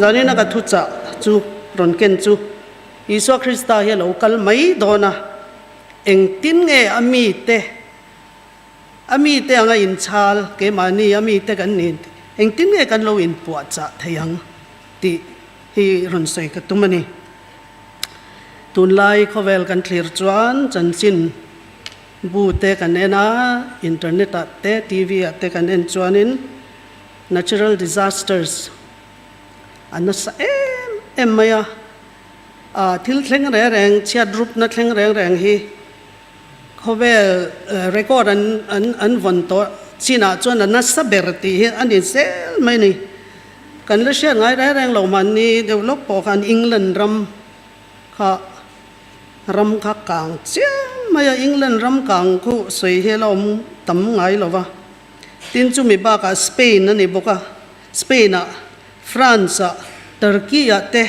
Zanina ka thuchah chu rawn ken chu Isua Krista hi a lo kal mai dawn a, engtin nge a mite, a mite anga inchhal, keimahni a mite kan ni, engtin nge kan lo inpuahchah thei ang tih hi rawn sawi ka tum a ni. Tunlai khawvel kan thlir chuan chanchin bu te kan en a, internet ah te, TV ah te kan en chuanin natural disasters a nasa em em mai a, ah thil thleng reng reng, chhiat rupna thleng reng reng hi khawvel record an an an vawn tawh chinah chuan a nasa ber tih hi a ni zel mai a ni. Kan la hriat ngai reng reng lo mahni deuh lawk pawh khan England ram kha ram kha kang chiang mai a, England ram kang khu sawi hi a la awm tam ngai lo va. Tin chumi bakah Spain a ni bawk a, Spain ah, France ah, Turkey ah te,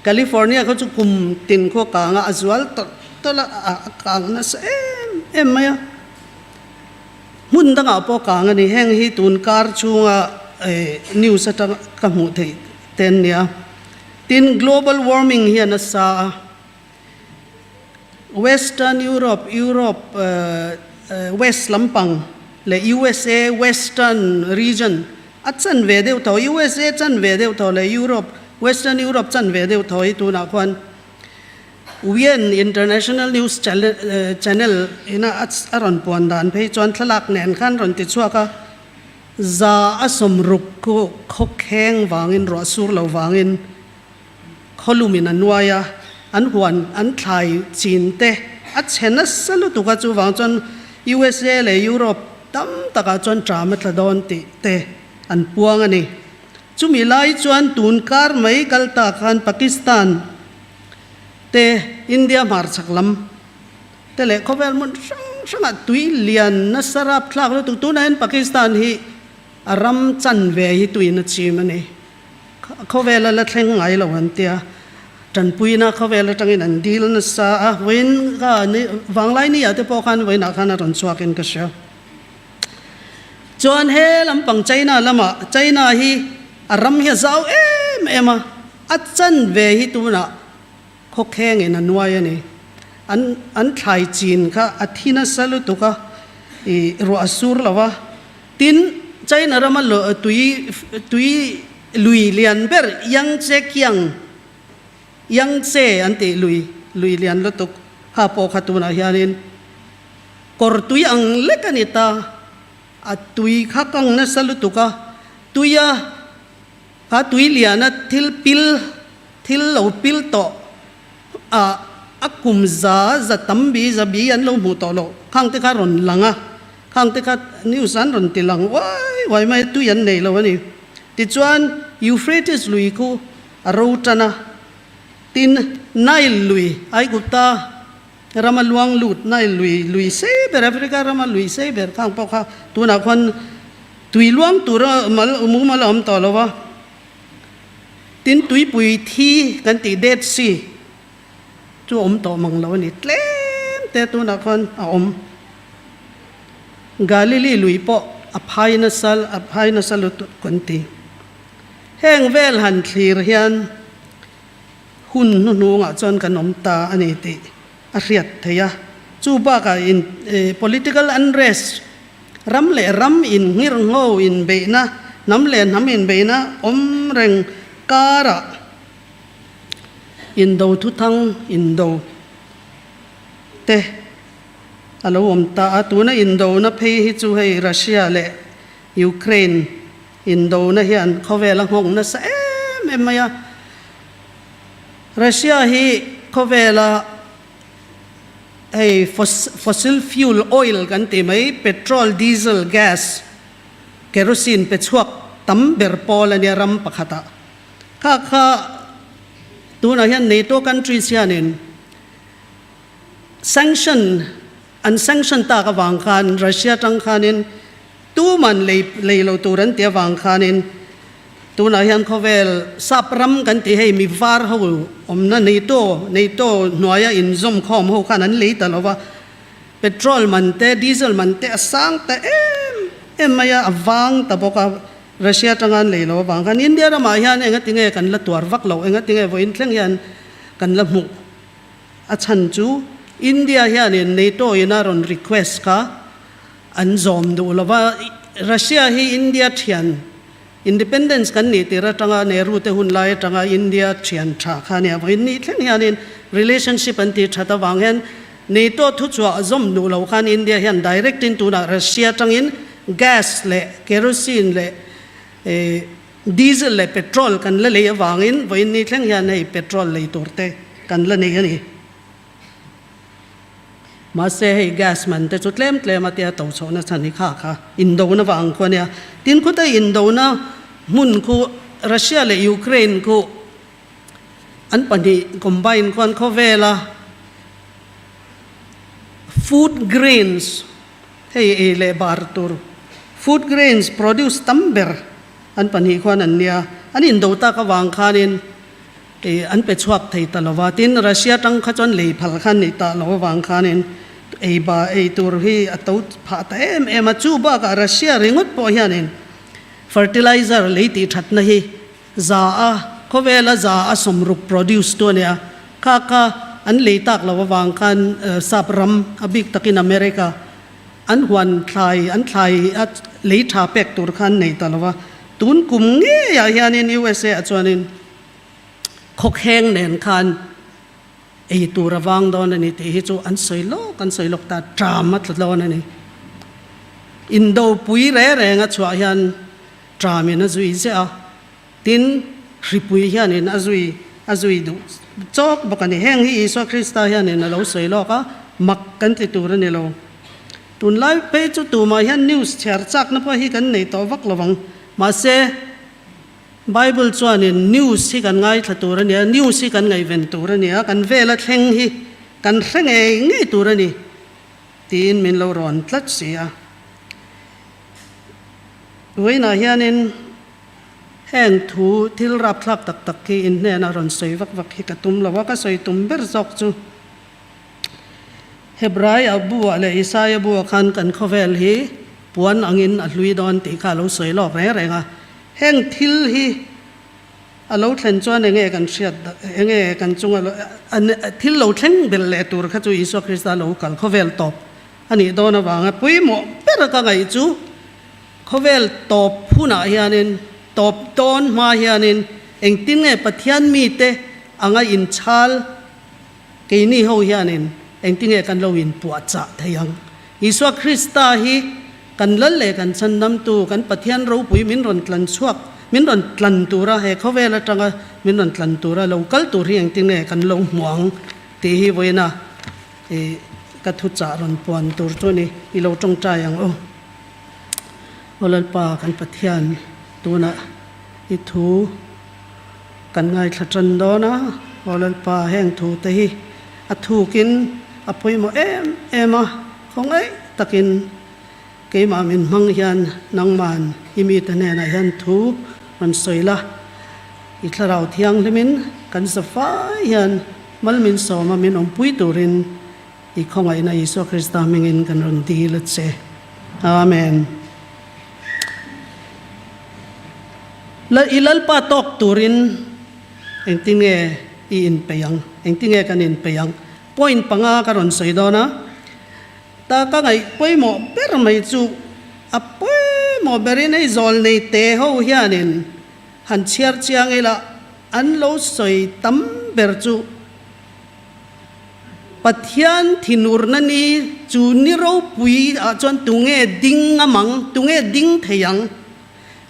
California kha chu kum tin khua kang a, a zual tawlh tawlh a, a kang nasa em em mai a. Hmun dangah pawh kang a ni, heng hi tun kar chhunga news atang ka hmuh theih te an nia. Tin global warming hi a nasa a, Western Europe, Europe West lampang leh USA Western region a chan ve deuh tho, USA chan ve deuh tho leh Europe, Western Europe chan ve deuh tho hi tunah khuan Wien International News Channel ina a rawn puan dan phei chuan thlalak nen khan rawn ti chhuak a, 160 khu khawkheng vangin ruah sur lo vangin khawlum in a nuai a, an huan an thlai chin te a chhe nasa lutuk a, chuvang chuan USA leh Europe tam takah chuan ṭam a tla dawn tih te an puang a ni. Chumi lai chuan tun kar mai kal ta khan Pakistan te India hmarchhak lam te leh khawvel hmun hrang hrangah tui lian nasa rapthlak lutuk tunah hian Pakistan hi a ram chanve hi tuiin a chim a ni. Khawvela la thleng ngai lo an tia, tanpuina khawvel atangin an dil nasa a, vawiin ka vanglai ni ah te pawh khan vawiinah khan a rawn chhuakin ka hria. Chuan he lampang China lamah, China hi a ram hi a zau em em a, a chanve hi tunah khawkhengin a nuai a ni. An an thlai chin kha a thi nasa lutuk a, ih ruah a sur lo a, Tin, China rama tui tui lui lian ber Yangtze Kiang, Yangtze an tih lui, lui lian lutuk kha pawh kha tunah hianin kawr tui ang lek a ni ta. A tui kha kang nasa lutuk a, tuia kha tui liana thil pil, thil lo pil tawh a a kum za za tam bi za bi an lo hmuh tawh loh khang te kha rawn lang a, khang te kha news an rawn ti lang uai uai mai a, tui an nei lo a ni. Tichuan Euphrates lui khu a ro tan a, tin Nile lui Aigupta rama luang lut Nile lui lui sei ber Africa rama lui sei ber khang pawh kha tunah khuan tui luang tura mal mumal a awm tawh lo va. Tin tuipui thi kan tih Dead Sea chu a awm tawh mang lo a ni. Tlem te tunah khuan a awm. Galilee lui pawh a phai nasa a phai nasa lutuk kan ti. Heng vel han thlir hian hun hnuhnungah chuan kan awm ta a ni tih a hriat theih a. Chu bakah in political unrest Ram leh ram innghirngho inbeihna, hnam leh hnam inbeihna awm reng karah indo thuthang indo te a lo awm ta a. Tuna indona phei hi chu hei Russia leh Ukraine indona hian khawvel a nghawng nasa em em mai a. Russia hi khawvela Hei fossil fuel oil kan tih mai, petrol, diesel, gas, kerosene pe chhuak tam ber pawl a nia ram pakhatah. Kha kha tunah hian NATO countries hianin sanction an sanction tak avang khan Russia tang khanin Tuman lei lei lo tur an ti avang khanin tunah hian khawvel sap ram kan tih hei mi var ho awmna NATO NATO hnuaia inzawm khawm ho khan an lei ta lo va, petrol man te diesel man te a sang ta em em mai a, a vang ta bawk a. Russia atanga an lei lo avang khan India ramah hian engatinge kan la tuar vak loh, engatinge vawiin thleng hian kan la hmuh a chhan chu India hianin NATO in a rawn request kha an zawm duh lo va, Russia hi India thian Independence kan nih tir atanga Nehru te hun lai atanga India thian tha kha nia vawiin ni thleng hianin relationship an tih that avang hian NATO thuchhuah zawm duh lo khan India hian direct in tunah Russia atangin gas leh kerosene leh diesel leh petrol kan la lei avangin vawiin ni thleng hian hei petrol lei tur te kan la nei a ni. Mahse hei gas man te chu tlem tlem a tia to chhohna chhan hi kha kha indona vang khu a nia. Tin khuta indona hmun khu Russia leh Ukraine khu an pahnih combine khuan khawvela food grains hei ei leh bar tur food grains produce tam ber an pahnih khuan an nia. An indo tak avang khanin Ei an pe chhuak thei ta lo va, tin Russia tang kha chuan lei phal khan nih tah lo avang khanin ei ba ei tur hi a to phah ta em em a, chu bakah Russia ringawt pawh hianin fertilizer lei tih thatna hi za a khawvela za a sawmruk produce tu a nia, kha kha an lei tak lo avang khan sap ram a bik takin America an huan thlai an thlai a lei tha pek tur khan nei ta lo va, tun kum ngeiah hianin USA ah chuanin. Khawkheng nen khan ei tur a vang dawn a ni tih hi chu an sawi lawk an sawi lawk ta, tram a tla dawn a ni. Indopui reng reng a chhuah hian tramin a zui ziah a, tin hripui hianin a zui a zui duh chawk bawk a ni. Heng hi Isua Krista hianin a lo sawi lawk a, mak kan ti tur a ni lo. Tunlai phei chu tumah hian news chhiar chakna pawh hi kan nei tawh vak lo vang, mahse, Bible chuanin news hi kan ngaithla tur a nia, news hi kan ngaihven tur a nia, kan vela thleng hi kan hre ngei ngei tur a ni tiin min lo rawn tlat si a. Vawiinah hianin heng thu thil rapthlak tak tak hi in hnenah rawn sawi vak vak hi ka tum lo a, ka sawi tum ber zawk chu Hebrai a buah leh Isaia buah khan kan khawvel hi puan angin a hlui dawn tih kha a lo sawi lawk reng reng a. Heng thil hi a lo thlen chuan enge kan hriat enge kan chunga thil lo thleng belh leh tur kha chu Isua Krista lo kal khawvel tawp a nih dawn avanga pawimawh ber ka ngaih chu khawvel tawp hunah hianin tawp dawn hma hianin engtin nge Pathian mite anga inchhal Keini ho hianin engtinge kan lo inpuahchah thei ang? Isua Krista hi kan lal leh kan chhandamtu, kan Pathian ropui min rawn tlan chhuak, min rawn tlan tura he khawvel atanga min rawn tlan tura lo kal tur hi engtinge kan lo hmu ang tih hi vawiina i ka thuchah rawn puan tur chu a ni. I lo tawngtai ang u. Aw Lalpa kan Pathian tunah i thu. Kan ngaithla tan dawn a, Aw Lalpa heng thu te hi a thukin a pawimawh em em a, khawngaih takin keimah min hmang hian nangman i mite hnenah hian thu rawn sawi la, i thlarau thianghlimin kan zafai hian mal min sawm a min awmpui turin i khawngaihna Isua Krista hmingin kan rawn dil a che. Amen. I Lalpa tawk turin engtinge i inpeih ang? Engtinge kan inpeih ang? Point panga ka rawn sawi dawn a, ta ka ngaih pawimawh ber mai chu a pawimawh berin hei zawl nei te ho hianin han chhiar chiang ila an lo sawi tam ber chu Pathian thinurna ni chu ni ropui ah chuan tunge ding ngam ang, tunge ding thei ang?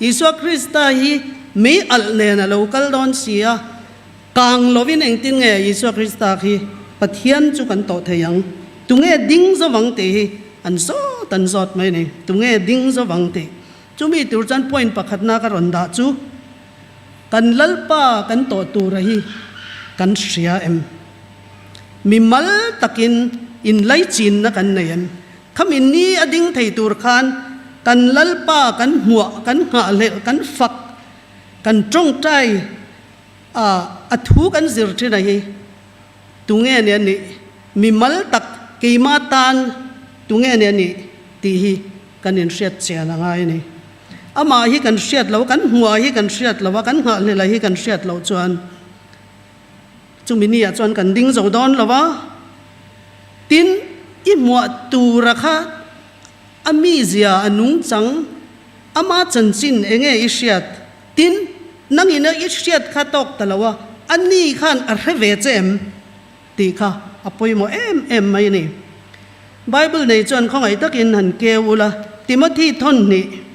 Isua Krista hi mei alh nen a lo kal dawn si a, kang lovin engtin nge Isua Krista khi Pathian chu kan tawh thei ang? Tunge ding zovang tih hi an zawt an zawt mai a ni. Tunge ding zovang tih? Chumi tur chuan point pakhatna ka rawn dah chu, Kan Lalpa kan tawh tura hi kan hria em? Mi mal takin inlaichinna kan nei em? Khami ni a ding thei tur khan kan Lalpa kan hmuah, kan nghahhlelh, kan fak, kan tawngtai a, a thu kan zir thin a hi tunge ni a nih? Mi mal tak keima tan tunge ni a nih tih hi kan inhriat chian a ngai a ni. Amah hi kan hriat loh, kan hmuah hi kan hriat loh a, kan nghahhlelh hi kan hriat loh chuan chumi ni ah chuan kan ding zo dawn lo a. Tin, i hmuah tura kha a mizia, a nungchang, ama chanchin enge i hriat? Tin, nangin a i hriat kha tawk ta lo a, a ni khan a hre ve che em? Tih kha a pawimawh em em mai a ni. Bible nei chuan khawngaih takin han keu ula, Timothy thawnhnih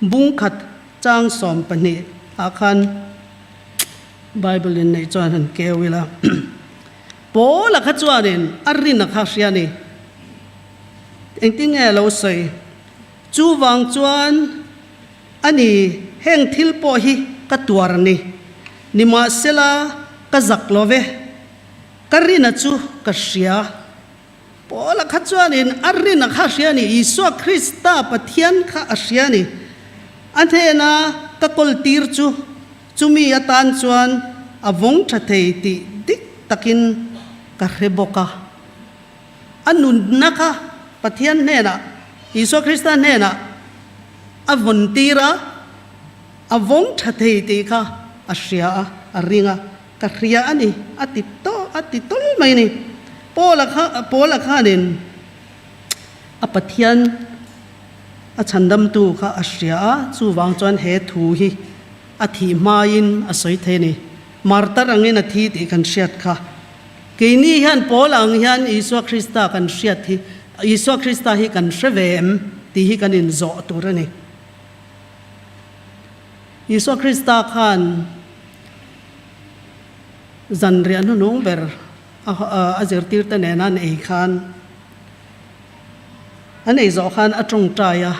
bung khat chang 12 ah khan Bible in nei chuan han keu ila. Paula kha chuanin a rin a kha hria a ni. Engtin nge a lo sawi? Chuvang chuan a ni, heng thil pawh hi ka tuar a ni. Nimahsela, ka zak lo ve. Ka rina chu ka hria. Paula kha chuanin a rina kha a hria a ni, Isua Krista Pathian kha a hria a ni. A hnena ka kawltir chu chumi atan chuan a vawng tha thei tih dik takin ka hre bawk a. A nunna kha Pathian hnenah, Isua Krista hnenah a vawntir a, a vawng tha thei tih kha a hria a, a ring a, ka hria a ni, a ti tawh, a ti tawl mai a ni. Paula kha, Paula khanin a Pathian a chhandamtu kha a hria a, chuvang chuan he thu hi a thih hmain a sawi thei a ni. Martar angin a thi tih kan hriat kha. Keini hian Paul ang hian Isua Krista kan hriat hi, Isua Krista hi kan hre ve em tih hi kan inzawh tur a ni. Isua Krista khan zanriah hnuhnung ber a zirtirte nena an ei khan, an ei zawh khan a tawngtai a.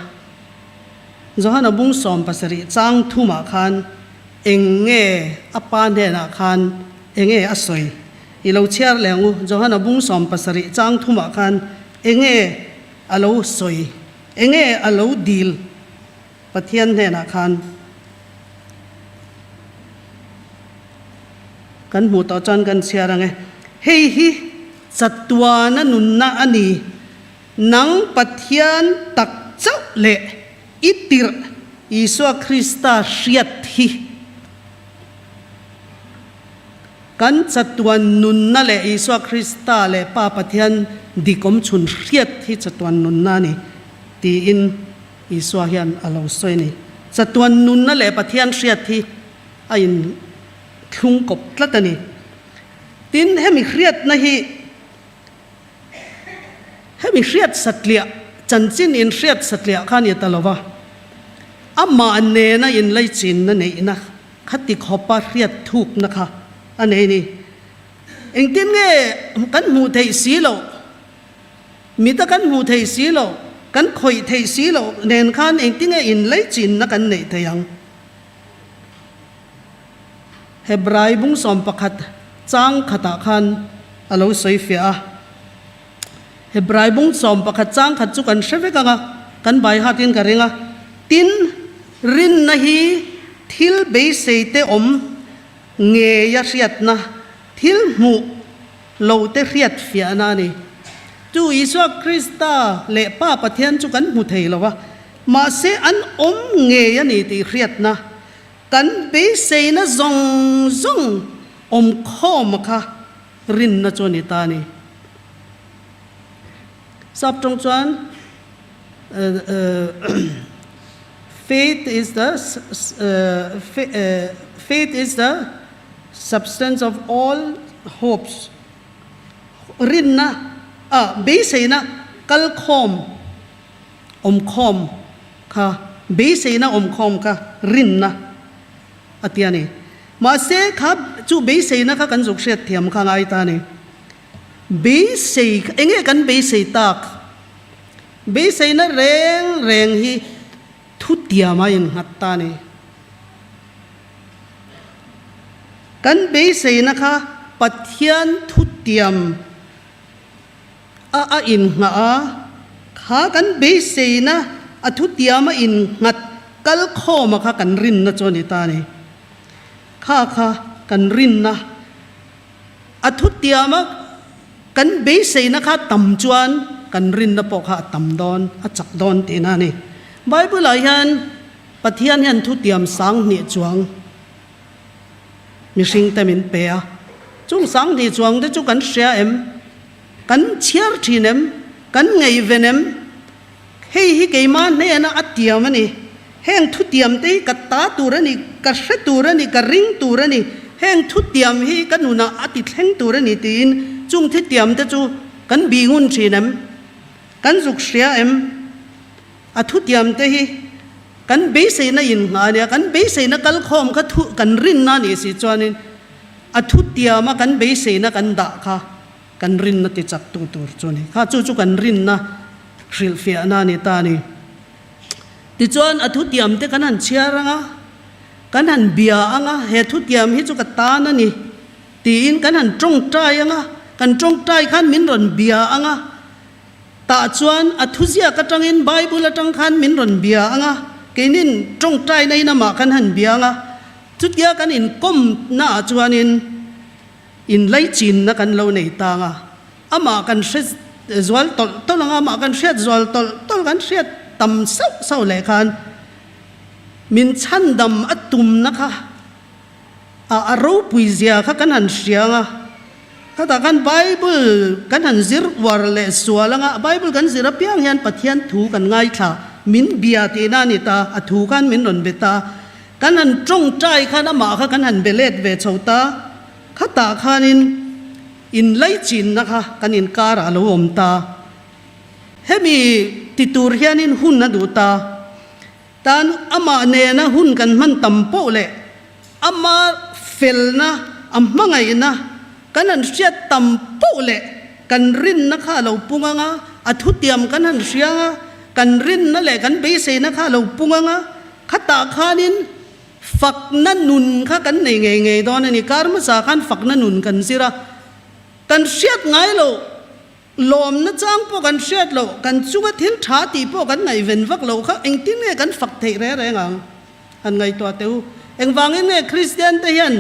Johana bung 70 chang thumah khan eng nge a pa hnenah khan eng nge a sawi? I lo chhiar leh ang u. Johana bung 70 chang thumah khan eng nge a lo sawi? Eng nge a lo dil Pathian hnenah khan? Kan hmuh tawh chuan kan chhiar ang e. Hei hi chatuana nunna a ni. Nang Pathian tak chauh leh i tirh Isua Krista hriat hi kan chatuan nunna leh Isua Krista leh Pa Pathian dik awm chhun hriat hi chatuan nunna a ni tiin Isua hian a lo sawi a ni. Chatuan nunna leh Pathian hriat hi a inthlung kawp tlat a ni. Tin, hemi hriatna hi Hemi hriat satliah, chanchin in hriat satliah kha a ni ta lo va, amah nena inlaichinna neihna kha tikhawpa hriat thukna kha a nei ni. Engtin nge kan hmuh theih si loh, mita kan hmuh theih si loh, kan khawih theih si loh nen khan engtin nge inlaichinna kan neih theih ang? Hebrai bung 11 chang khatah khan a lo sawi fiah a. Hebrai bung 11 chang khat chu kan hre vek ang a, kan bai hatin ka ring a. Tin, rinna hi thil beisei te awm ngeia hriatna, thil hmuh lo te hriat fiahna a ni. Chu Isua Krista leh Pa Pathian chu kan hmu thei lo a, mahse an awm ngei a ni tih hriatna Kan beiseina zawng zawng awm khawm kha rinna chu a ni ta a ni. Sap tawng chuan Faith is the Faith is the substance of all hopes Rinna ah beiseina kal khawm awmkhawm kha beiseina awmkhawm kha rinna a ti a ni. Mahse kha chu beiseina kha kan zuk hriat thiam kha ngai ta a ni. Beisei enge kan beisei tak? Beiseina reng reng hi thutiam a innghat ta a ni. Kan beiseina kha Pathian thutiam a a inngah a, kha kan beiseina a thutiam a innghat kal khawm a kha kan rinna chu a ni ta a ni. Kha kha kan rinna a thutiam a kan beiseina kha tam chuan kan rinna pawh kha a tam dawn, a chak dawn tihna a ni. Bible ah hian. Pathian hian thutiam 2000 chuang mihringte min pe a. Chung 2000 chuang te chu kan hria em? Kan chhiar thin em? Kan ngaihven em? Hei hi keimah hnena a tiam a ni. Heng thutiam te hi ka ta tur a ni, ka hre tur a ni, ka ring tur a ni, heng thutiam hi ka nunah a ti thleng tur a ni tiin chung thitiam te chu kan bih ngun thin em? Kan zuk hria em? A thutiam te hi kan beiseina inngah a nia, kan beiseina kalkhawm kha thu kan rinna a nih si chuanin a thutiama kan beiseina kan dah kha kan rinna tichaktu tur chu a ni. Kha chu chu kan rinna hrilhfiahna a ni ta a ni. Tichuan a thutiam te kan han chhiar ang a, kan han bia ang a, he thutiam hi chu ka tan a ni tiin kan han tawngtai ang a, kan tawngtai khan min rawn bia ang a, tah chuan a thuziak atangin Bible atang khan min rawn bia ang a, keinin tawngtaina in amah kan han bia ang a, chutia kan inkawmna ah chuanin inlaichinna kan lo nei tang a. Amah kan hre zual tawlh tawlh ang a, amah kan hriat zual tawlh tawlh kan hriat tam sauh sauh leh khan min chhandam a tumna kha a a ropui zia kha kan han hria ang a. Khatah khan Bible kan han zir uar leh sual ang a, Bible kan zir apiang hian Pathian thu kan ngaithla, min bia tihna a ni ta, a thu khan min rawn be ta. Kan han tawngtai khan amah kha kan han be let ve chho ta. Khatah khanin inlaichinna kha kan inkarah a lo awm ta. Hemi ti tur hianin hun a duh ta. Tan amah nena hun kan hman tam poh leh ama felna, a hmangaihna kan han hriat tam poh leh kan rinna kha a lo pung ang a, a thutiam kan han hria ang a, kan rinna leh kan beiseina kha a lo pung ang a, khatah khanin Fakna nun kha kan nei ngei ngei dawn a ni. Kar hmasa khan fakna nun kan zir a, kan hriat ngai loh, lawmna chang pawh kan hriat loh, kan chunga thil tha tih pawh kan ngaihven vak loh kha engtin nge kan fak theih reng reng ang? Han ngaihtuah teh u. Engvangin nge Kristian te hian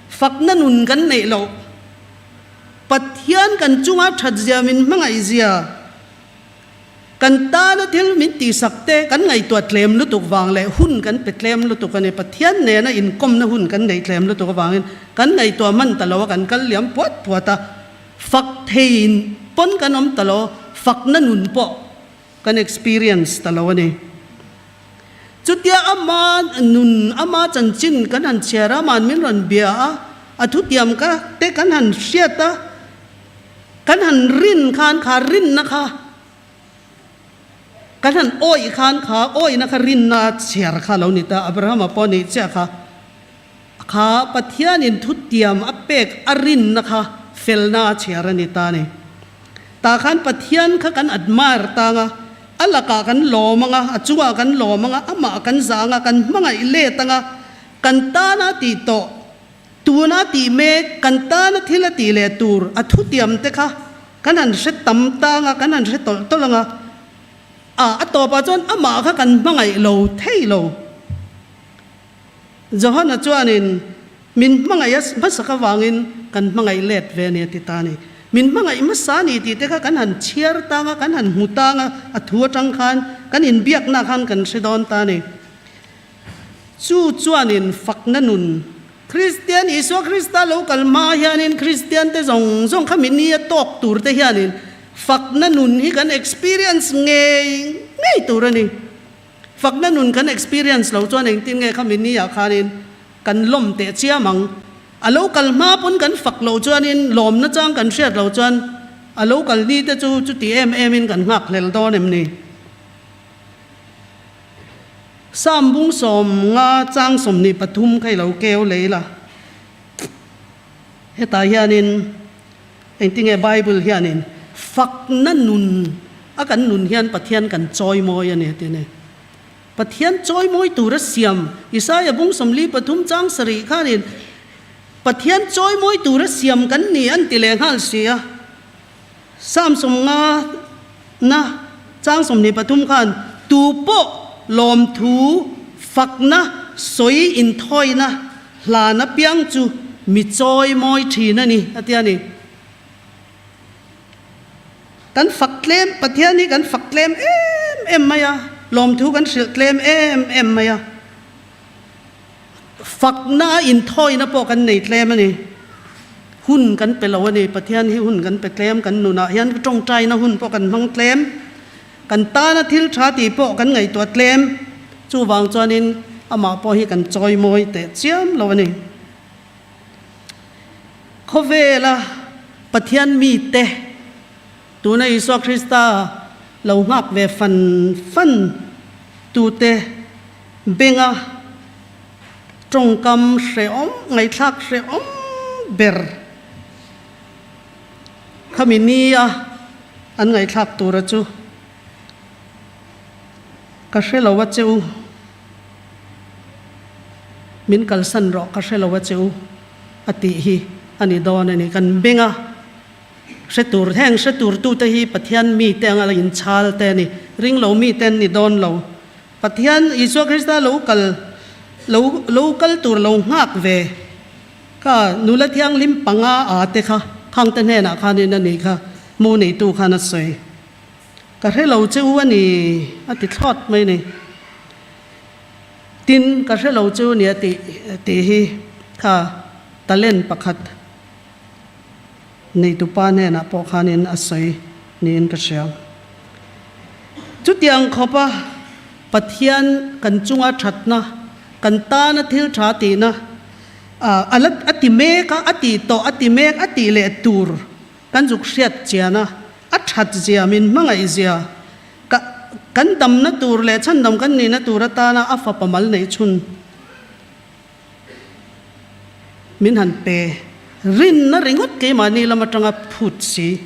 fakna nun kan neih loh? Pathian kan chunga thatzia min hmangaihzia. Kan tana thil min tihsak te kan ngaihtuah tlem lutuk vang leh hun kan pe tlem lutuk a ni. Pathian nena inkawmna hun kan neih tlem lutuk avangin kan ngaihtuah hman ta lo a, kan kal liam puat puat a. Fak theiin pawn kan awm ta lo, fakna nun pawh kan experience ta lo a ni. Chutia ama nun, ama chanchin kan han chhiar a, ama'n min rawn bia a, a thutiam ka te kan han hriat a, Kan han rin khan kha rinna kha kan han awih khan kha awihna kha rinna chhiar kha lo ni ta. Abrahama pawh nih chiah kha kha Pathianin thutiam a pek a rinna kha felna a chhiar a ni ta a ni. Tah khan Pathian kha kan admire tang a, a lakah kan lawm ang a, a chungah kan lawm ang a, amah kan zah ang a, kan hmangaih let ang a, kan tana tih tawh Tuna tih mek, kan tana thil a tih leh tur a thutiam te kha kan han hre tam tang a, kan han hre tawlh tawlh ang a, a a tawpah chuan amah kha kan hmangaih lo thei lo. Johana chuanin min hmangaih a hmasak avangin kan hmangaih let ve a ni a ti ta a ni. Min hmangaih hmasa a ni tih te kha kan han chhiar tang a, kan han hmu tang a, a thu atang khan kan inbiakna khan kan hre dawn ta a ni. Chu chuanin fakna nun, Kristian Isua Krista lo kal hma hianin Kristiante zawng zawng kha mi nia tawk tur te hianin fakna nun hi kan experience ngei ngei tur a ni. Fakna nun kan experience lo chuan engtin nge kha mi nia khanin kan lawm teh chiam ang. A lo kal hma pawn kan fak loh chuanin lawmna chang kan hriat loh chuan a lo kal ni te chu chuti em emin kan nghak hlel dawn em ni? Psalm bung 50 chang 23 kha i lo keu lei la. Hetah hianin engtinge Bible hianin fakna nun a kan nun hian Pathian kan chawimawi a ni a ti a ni. Pathian chawimawi tura siam Isaiah bung 43 chang 7 khanin Pathian chawimawi tura siam kan ni an ti leh nghal si a. Psalm 50 na chang 23 khan tu pawh lawmthu fakna sawi inthawina hlan apiang chu mi chawi mawi thin a ni a ti a ni. Kan fak tlem, Pathian hi kan fak tlem em em mai a, lawmthu kan hrilh tlem em em mai a. Fakna a inthawina pawh kan nei tlem a ni. Hun kan pe lo a ni. Pathian hi hun kan pe tlem, kan nunah hian tawngtaina hun pawh kan hmang tlem. Kan tana thil tha tih pawh kan ngaihtuah tlem. Chuvang chuanin amah pawh hi kan chawimawi teh chiam lo a ni. Khawvela Pathian mite tuna Isua Krista lo nghak ve fan fan tute benga tawngkam hrehawm, ngaihthlak hrehawm ber khami nia an ngaihthlak tura chu ka hre lo a che u, min kalsan rawh ka hre lo a che u a tih hi a ni dawn a ni. Kan benga hre tur, heng hre tur tute hi Pathian mite anga inchhal te a ni, ringlo mite an ni dawn lo. Pathian Isua Krista lo kal lo lo kal tur lo nghak ve kha nula thianghlim panga a te kha khang te hnenah khanin a nih kha mu neitu khan a sawi. Ka hre lo che u a ni a ti thlawt mai ni. Tin, ka hre lo che u ni a tih tih hi kha talent pakhat Neitupa hnenah pawh khanin a sawi niin ka hria. Chutiang khawpa Pathian kan chunga thatna, kan tana thil tha tihna a la a ti mek a, a tih tawh, a ti mek, a tih leh tur kan zuk hriat chian a, a that zia, min hmangaih zia, ka kan damna tur leh chhandam kan nihna tur atana a fapa mal neih chhun Min han pe rinna ringawt keimahni lam atanga phut si.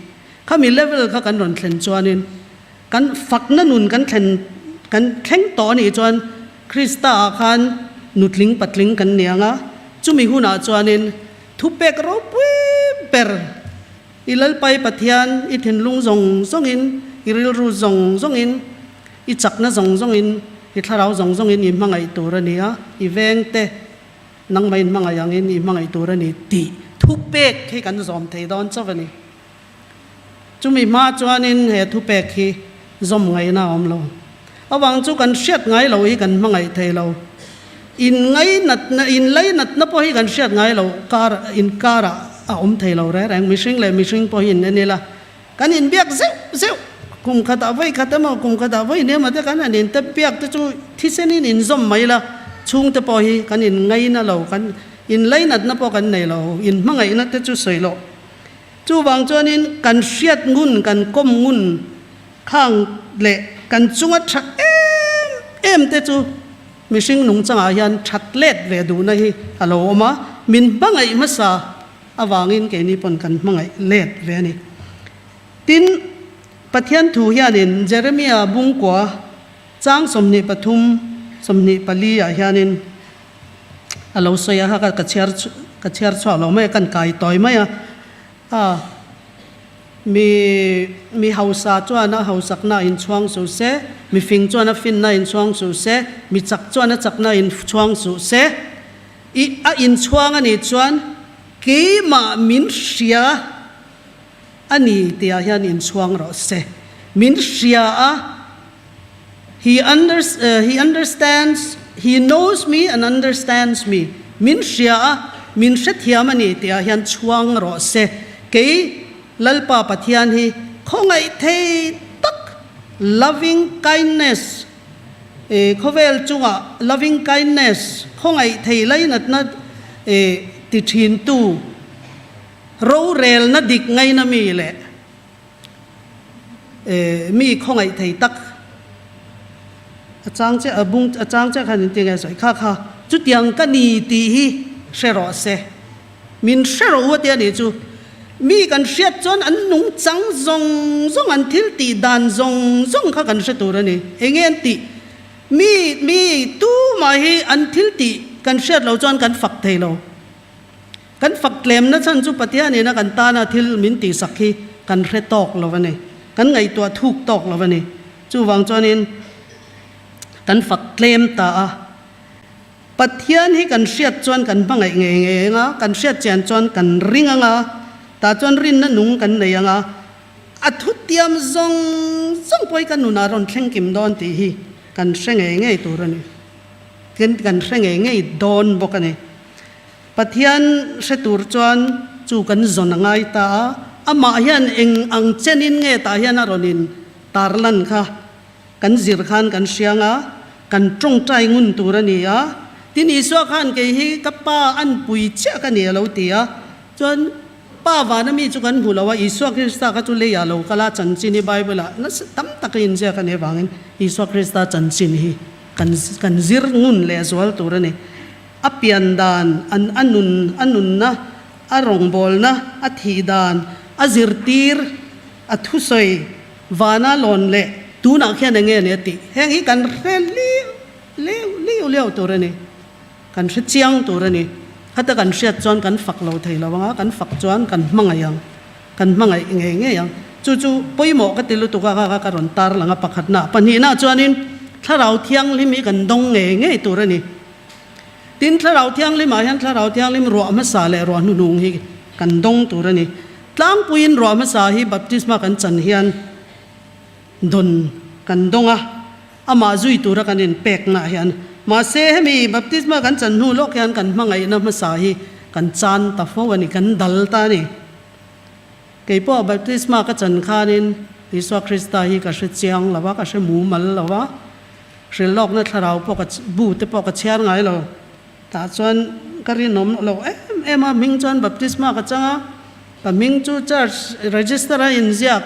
Khami level kha kan rawn thlen chuanin kan fakna nun kan thlen kan thleng tawh anih chuan Krista ah khan nutling patling kan ni ang a, chumi hunah chuanin thupek ropui ber i Lalpai Pathian i thinlung zawng zawngin i rilru zawng zawngin I chakna zawng zawngin, i thlarau zawng zawngin i hmangaih tur a ni a, i vengte nangmah in hmangaih angin i hmangaih tur a ni tih thupek hi kan zawm thei dawn chauh a ni. Chumi hma chuanin he thupek hi zawm ngaihna a awm lo. Avang chu kan hriat ngai lo hi kan hmangaih thei lo. In ngainatna, in lainatna pawh hi kan hriat ngai lo kar inkarah a awm thei lo reng reng. Mihring leh mihring pawh hi in en ila. Kan inbiak zeuh zeuh, kum khatah vawi khat emaw, kum khatah vawi hnih emaw te kan han intep biak te chu thisenin inzawm mai la, chhungte pawh hi kan inngaina lo, kan inlainatna pawh kan nei lo, inhmangaihna te chu sawi loh. Chuvang chuanin kan hriat ngun, kan kawm ngun khang leh kan chunga tha em em te chu mihring nungchangah hian that let ve duhna hi a lo awm a, min hmangaih hmasa. Avangin keini pawn kan hmangaih let ve a ni. Tin, Pathian thu hianin Jeremia bungkua chang 23, 24 ah hianin a lo sawi a, ka ka chhiar ka chhiar chhuak lo mai a, kan kai tawi mai a. A, mi mi hausa chuan a hausakna a inchhuang suh se, mi fing chuan a finna a inchhuang suh se, mi chak chuan a chakna a inchhuang suh se. I a inchhuang a nih chuan keimah min hria a ni tihah hian inchhuang rawh se. Min hria a, he he understands, he knows me and understands me, min hria a, min hrethiam a ni tihah hian chhuang rawh se. Kei Lalpa Pathian hi khawngaih thei tak, loving kindness, E khawvel chungah loving kindness, khawngaih thei lainatna e ti thintu, rorelna dik ngaina mi leh e mi khawngaih thei tak a chang che a bung a chang che khan engtin nge sawi kha kha chutiang ka ni tih hi hre rawh se. Min hre rawh u a ti a nih chu. Mi kan hriat chuan an nungchang zawng zawng, an thil tih dan zawng zawng kha kan hre tur a ni. Eng nge an tih? Mi, mi tumah hi an thil tih kan hriat loh chuan kan fak thei lo. Kan fak tlemna chhan chu Pathianin a kan tana thil min tihsak hi kan hre tawk lo a ni. Kan ngaihtuah thuk tawk lo a ni. Chuvang chuanin kan fak tlem ta a. Pathian hi kan hriat chuan kan hmangaih ngei ngei ang a, kan hriat chian chuan kan ring ang a, tah chuan rinna nung kan nei ang a, a thutiam zawng zawng pawh hi kan nunah rawn thleng kim dawn tih hi kan hre ngei ngei tur a ni. Tin, kan hre ngei ngei dawn bawk a ni. Pathian hre tur chuan chu kan zawn a ngai ta a, amah hian eng ang chenin nge tah hian a rawn in tarlan kha kan zir khan kan hriang a, kan tawngtai ngun tur a ni a. Tin, Isua khan kei hi ka pa anpui chiah ka ni a lo ti a, chuan Pa vana mi chu kan hmu lo a, Isua Krista kha chu leiah lo kal a, chanchin hi Bible-ah nasa tam taka inziak a nih avangin Isua Krista chanchin hi kan kan zir ngun leh zual tur a ni. A pian dan, an a nun a nunna, a rawngbawlna, a thih dan, a zirtir, a thusawi, vana lawn leh tunah khian eng nge ni a tih heng hi kan hre liu liu liu liau tur a ni. Kan hre chiang tur a ni. Khata kan hriat chuan kan fak lo thei lo ang a, kan fak chuan kan hmangaih ang, kan hmangaih ngei ngei ang. Chu chu pawimawh ka ti lutuk a, kha ka rawn tar lang a pakhatna. Pahnihna chuanin Thlarau Thianghlim hi kan dawng ngei ngei tur a ni. Tin, Thlarau Thianghlimah hian Thlarau Thianghlim ruah hmasa leh ruah hnuhnung hi kan dawng tur a ni. Tlangpuiin ruah hmasa hi baptisma kan chan hian dawn kan dawng a. Amah zui tura kan inpeknaah hian mahse hemi baptisma kan chan hnu lawk hian kan hmangaihna hmasa hi kan chan ta fo a ni, kan dal ta a ni. Kei pawh baptisma ka chan khanin Isua Krista hi ka hre chiang lo a, ka hre mumal lo a, hrilhlawkna thlarau pawh ka bu te pawh ka chhiar ngai lo. Tah chuan ka rinawm lo em em a, hming chuan baptisma ka chang a, ka hming chu church register a inziak.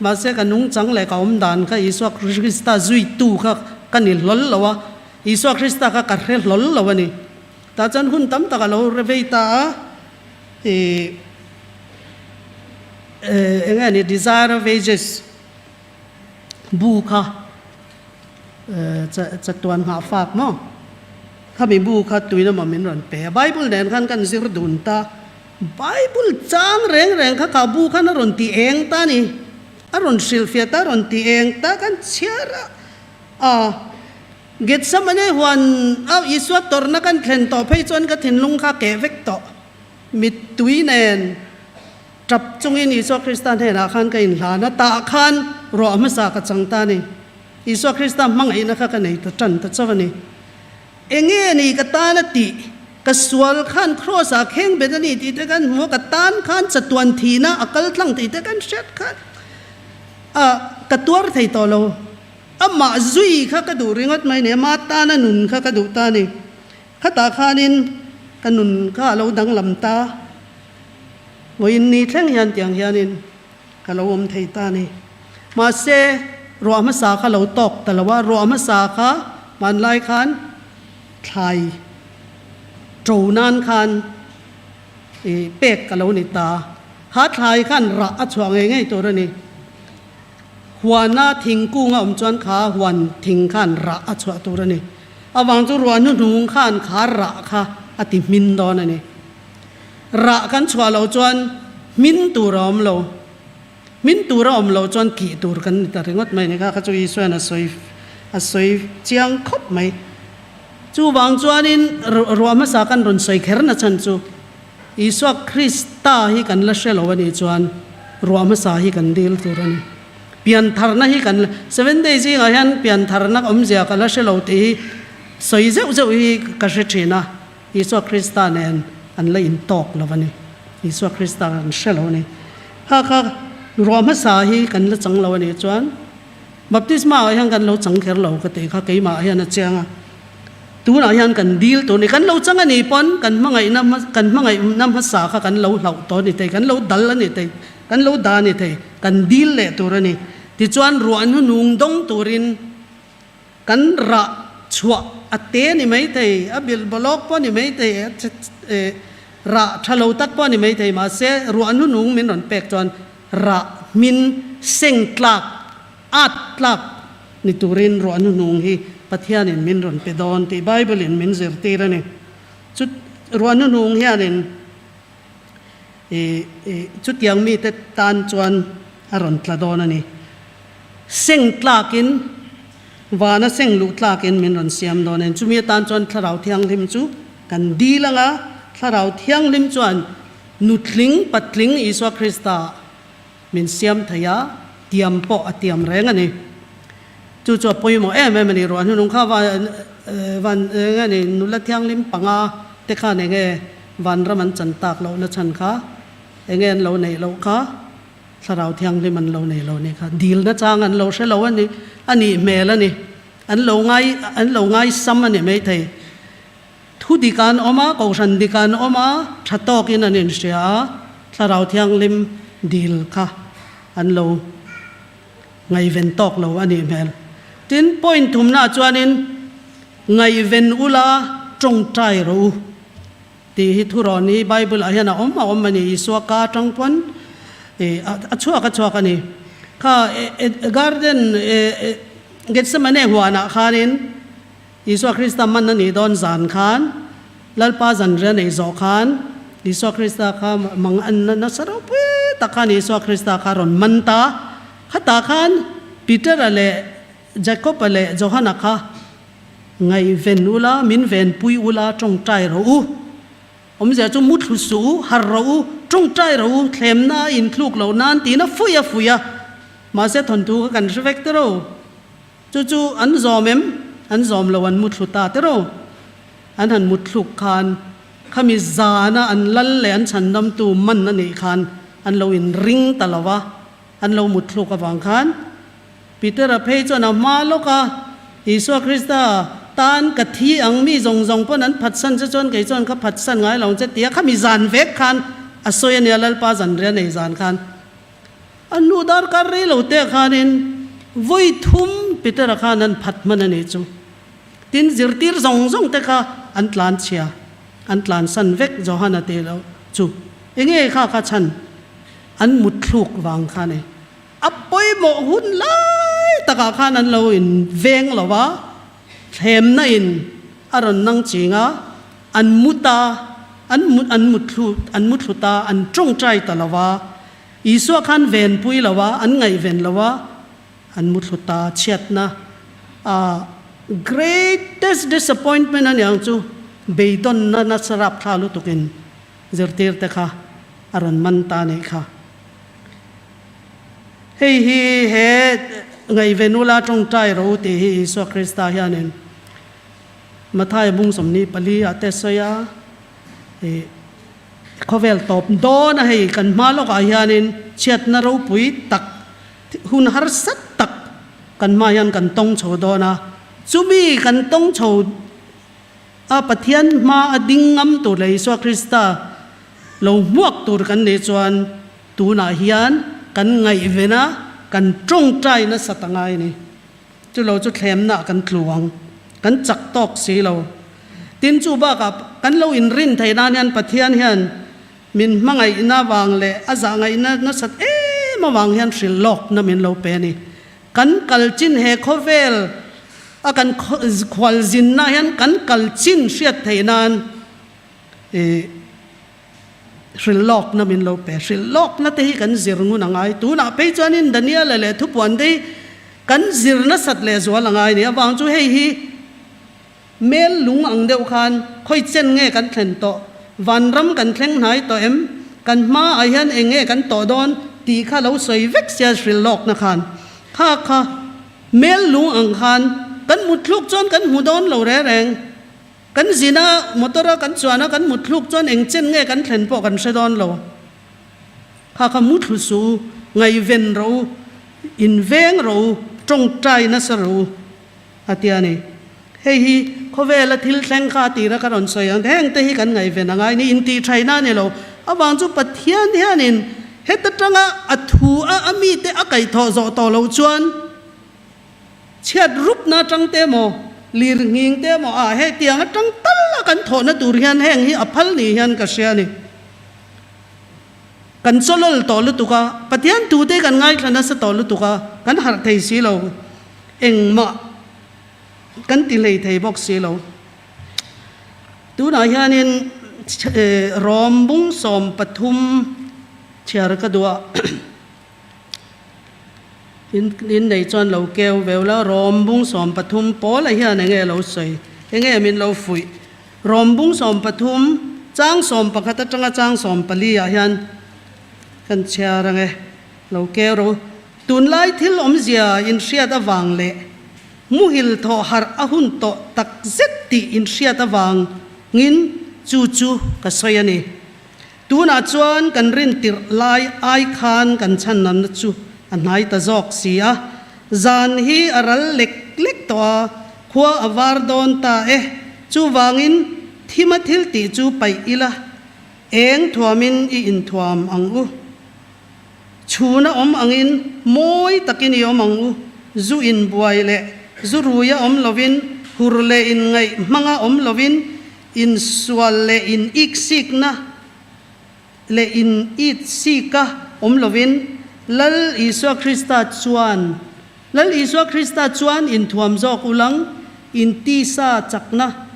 Mahse ka nungchang leh ka awm dan kha Isua Krista zuitu kha ka ni hlawl lo a, Isua Krista kha ka hre hlawl lo a ni. Tah chuan hun tam tak a lo re vei ta a, ih eng nge ni Desire of Ages bu kha chatuan nghah fak maw? Khami bu kha tuina maw min rawn pe a, Bible nen khan kan zir dun ta. Bible chang reng reng kha ka bu khan a rawn ti eng ta a ni. A rawn hrilhfiah ta, a rawn ti eng ta kan chhiar a. A Gethsemane huan a Isua tawrhna kan thlen tawh phei chuan ka thinlung kha keh vek tawh. Mittui nen tap chungin Isua Krista hnenah khan ka inhlan a, tah khan ruah hmasa ka chang ta a ni. Isua Krista hmangaihna kha ka nei ta tan ta chauh a ni. Enge ni ka tan a tih? Ka sual khan Kraws ah kheng bet a ni tih te kan hmu a, ka tan khan chatuan thihna a kal tlang tih te kan hriat khan a ka tuar thei tawh lo. Amah zui kha ka duh ringawt mai ni, ama tana nun kha ka duh ta a ni. Khatah khanin ka nun kha a lo danglam ta. Vawiin ni thleng hian tiang hianin ka lo awm thei ta a ni. Mahse, ruah hmasa kha lo tawk ta lo a, ruah hmasa kha hmanlai khan thlai ṭo nan khan ih pek a lo ni ta. Kha thlai khan rah a chhuah ngei ngei tur a ni. Huana thingkung a awm chuan kha huan thing khan rah a chhuah tur a ni. Avang chu ruah hnuhnung khan kha rah kha a ti hmin dawn a ni. Rah kan chhuah loh chuan hmin tur a awm lo. Hmin tur a awm loh chuan kih tur kan ni ta ringawt mai ni kha kha chu Isuain a sawi a sawi chiang khawp mai. Chuvang chuanin ruah hmasa kan rawn sawi kher na chhan chu Isua Krista hi kan la hre lo a nih chuan ruah hmasa hi kan dil tur a ni. Piantharna hi kan Seven Day zingah hian piantharna awmzia ka la hre lo tih hi sawi zeuh zeuh hi ka hre thin a. Isua Krista nen an la intawk lo a ni. Isua Krista an hre lo a ni. Kha kha ruah hmasa hi kan la chang lo a nih chuan baptisma ah hian kan lo chang kher lo ka tih kha keimah hian a chiang a. Tunah hian kan dil tur a ni. Kan lo chang a nih pawn kan hmangaihna kan hmangaihna hmasa kha kan lo hlauh tawh a ni thei, kan lo dal a ni thei, kan lo dah a ni thei, kan dil leh tur a ni. Tichuan ruah hnunung dawng turin Kan rah chhuah a te ni mai thei, a bilh bawlawk pawh ni mai thei, rah tha lo tak pawh ni mai thei, mahse ruah hnunung min rawn pek chuan rah hmin seng tlak, at tlak ni turin ruah hnunung hi Pathianin min rawn pe dawn tih Bible-in min zirtir a ni. Chu ruah hnunung hianin chutiang mite tan chuan a rawn tla dawn a ni. Seng tlakin, vana seng luh tlakin min rawn siam dawn a ni. Chumi atan chuan Thlarau Thianghlim chu kan dil ang a, Thlarau Thianghlim chuan nutling, patling Isua Krista min siam thei a, tiam pawh a tiam reng a ni. Chu chu a pawimawh em em a ni. Ruah hnunung kha van van eng nge ni nula thianghlim panga te khan eng nge vanram an chan tak lohna chhan kha eng nge an lo neih loh kha thlarau thianghlim an lo nei lo nih kha. Dilna chang an lo hre lo a ni a nih hmel a ni. An lo ngai an lo ngaisam a ni maithei. Thu dik an awm a, kohhran dik an awm a, tha tawkin an inhria a, Thlarau Thianghlim dil kha an lo ngaihven tawk lo a nih hmel. Tin, point thumnaah chuanin ngaihven ula tawngtai rawh u tih hi thurawn hi Bible-ah hian a awm a awm a ni, Isua ka atang pawn a chhuak a chhuak a ni. Kha garden Gethsemane huanah khanin Isua Krista man a nih dawn zan khan, Lalpa zanriah neih zawh khan, Isua Krista kha mang an nasa ropui tak khan Isua Krista kha rawn man ta. Khatah khan Peter-a leh Jacob-a leh Johana kha ngaihven ula, min venpui ula, tawngtai rawh u. Awmzia chu mu thlu suh u, harh rawh u, tawngtai rawh u, thlemna a inthluk loh nan tiin a fuih a fuih a. Mahse thawnthu kha kan hre vek tiro. Chu chu an zawm em? An zawm lo, an muthlu ta tiraw? An han muthluk khan khami zana an lal leh an chhandamtu man a nih khan an lo inring ta lo va, an lo muthluk avang khan Petera phei chuan a hma lawk a, Isua Krista tan ka thi ang mi zawng zawng pawn an phatsan che chuan kei chuan ka phatsan ngai lo ang che tia khami zan vek khan a sawi a nia Lalpa zanriah nei zan khan. A hnu darkar rei lo te khanin vawi thum Petera khan an phat hman a nih chu. Tin, zirtir zawng zawng te kha an tlan chhia, an tlan san vek Johana tih loh chu. Enge kha kha chhan an mutthluk vang kha a ni. A pawimawh hun lai takah khan an lo in veng lo a, thlemna in a rawn nang ching a, an mu ta, an mu an muthlu an muthlu ta, an tawngtai ta lo a. Isua khan venpui lo a, an ngaihven lo a, an muthlu ta chhiatna a greatest disappointment a niang chu beidawnna nasa rapthla lutukin zirtir te kha a rawn man ta anih kha. Hei hi he ngaihven ula tawngtai ro tih hi Isua Krista hianin Mathaia bung 24 ah te sawi a, ih. Khawvel tawp dawn a hei kan hma lawkah hianin chhiatna ropui tak, hun harsa tak kan hma hian kan tawng chho dawn a, chumi kan tawng chho a Pathian hma a ding ngam tur leh Isua Krista lo hmuak tur kan nih chuan tunah hian kan ngaihven a, kan tawngtai nasa ta ngai a ni. Chulo chu thlemna kan tlu ang, kan chak tawk si lo. Tin, chu bakah kan lo inrin theih nan hian Pathian hian min hmangaihna vang leh a zahngaihna nasat em avang hian hrilh lawkna min lo pe a ni. Kan kal chin he khawvel a kan khualzinna hian kan kal chin hriat theih nan ih Hrilh lawkna min lo pe. Hrilh lawkna te hi kan zir ngun a ngai. Tunah phei chuanin Daniela leh Thupuan te hi kan zir nasat leh zual a ngai ni. Avang chu hei hi mel lung ang deuh khan khawi chen nge kan thlen tawh, vanram kan thleng hnai tawh em, kan hmaah hian eng nge kan tawh dawn tih kha lo sawi vek sia hrilh lawkna khan. Kha kha mel lung ang khan kan mutthluk chuan kan hmu dawn lo reng reng. Kan zin a, motor a kan chuan a, kan mutthluk chuan eng chen nge kan thlen pawh kan hre dawn lo. Kha kha muthlu suh u, ngaihven rawh u, inveng rawh u, tawngtai nasa rawh u, a ti a ni. Hei hi khawvela thil thleng kha a tira ka rawn sawi ang, heng te hi kan ngaihven a ngai ni, intihṭhaihna a ni lo. Avang chu Pathian hianin heta tanga a thu a a mite a kaihthawh zawh tawh loh chuan, Chhiat rupna atang te emaw, lir nghing te emaw ah hetiang atang tal a kan thawhna tur hian heng hi a phal ni hian ka hria a ni. Kan chawlawl tawh lutuk a, Pathian tute kan ngaithla nasa tawh lutuk a, kan harh thei si lo, engmah kan ti hlei thei bawk si lo. Tunah hianin Rom bung 13 chhiar ka duh a. In nei chuan lo keu veu la, Rom bung 13 Paula hian enge lo sawi? Enge min lo fuih? Rom bung 13 chang 11 atanga chang 14 ah hian kan chhiar ange, lo keu ro. Tunlai thil awmzia inhriat avang leh. Muhil thawh harh a hun tawh tak zet tih inhriat avangin chu chu ka sawi a ni. Tunah chuan kan rin tirh lai ai khan kan chhanamna chu a hnai ta zawk si a. Zan hi a ral lek lek tawh a, khua a var dawn ta e. Chuvangin thima thil tih chu paih ila, eng thuamin i inthuam ang u. Chhuna awm angin mawi takin i awm ang u, zu inbuai leh zu ruia awm lovin, hur leh inngaih hmanga awm lovin, insual leh in iksikna leh in itsika awm lovin, Lal Isua Krista chuan Lal Isua Krista chuan inthuam zawk ulang, intisa chakna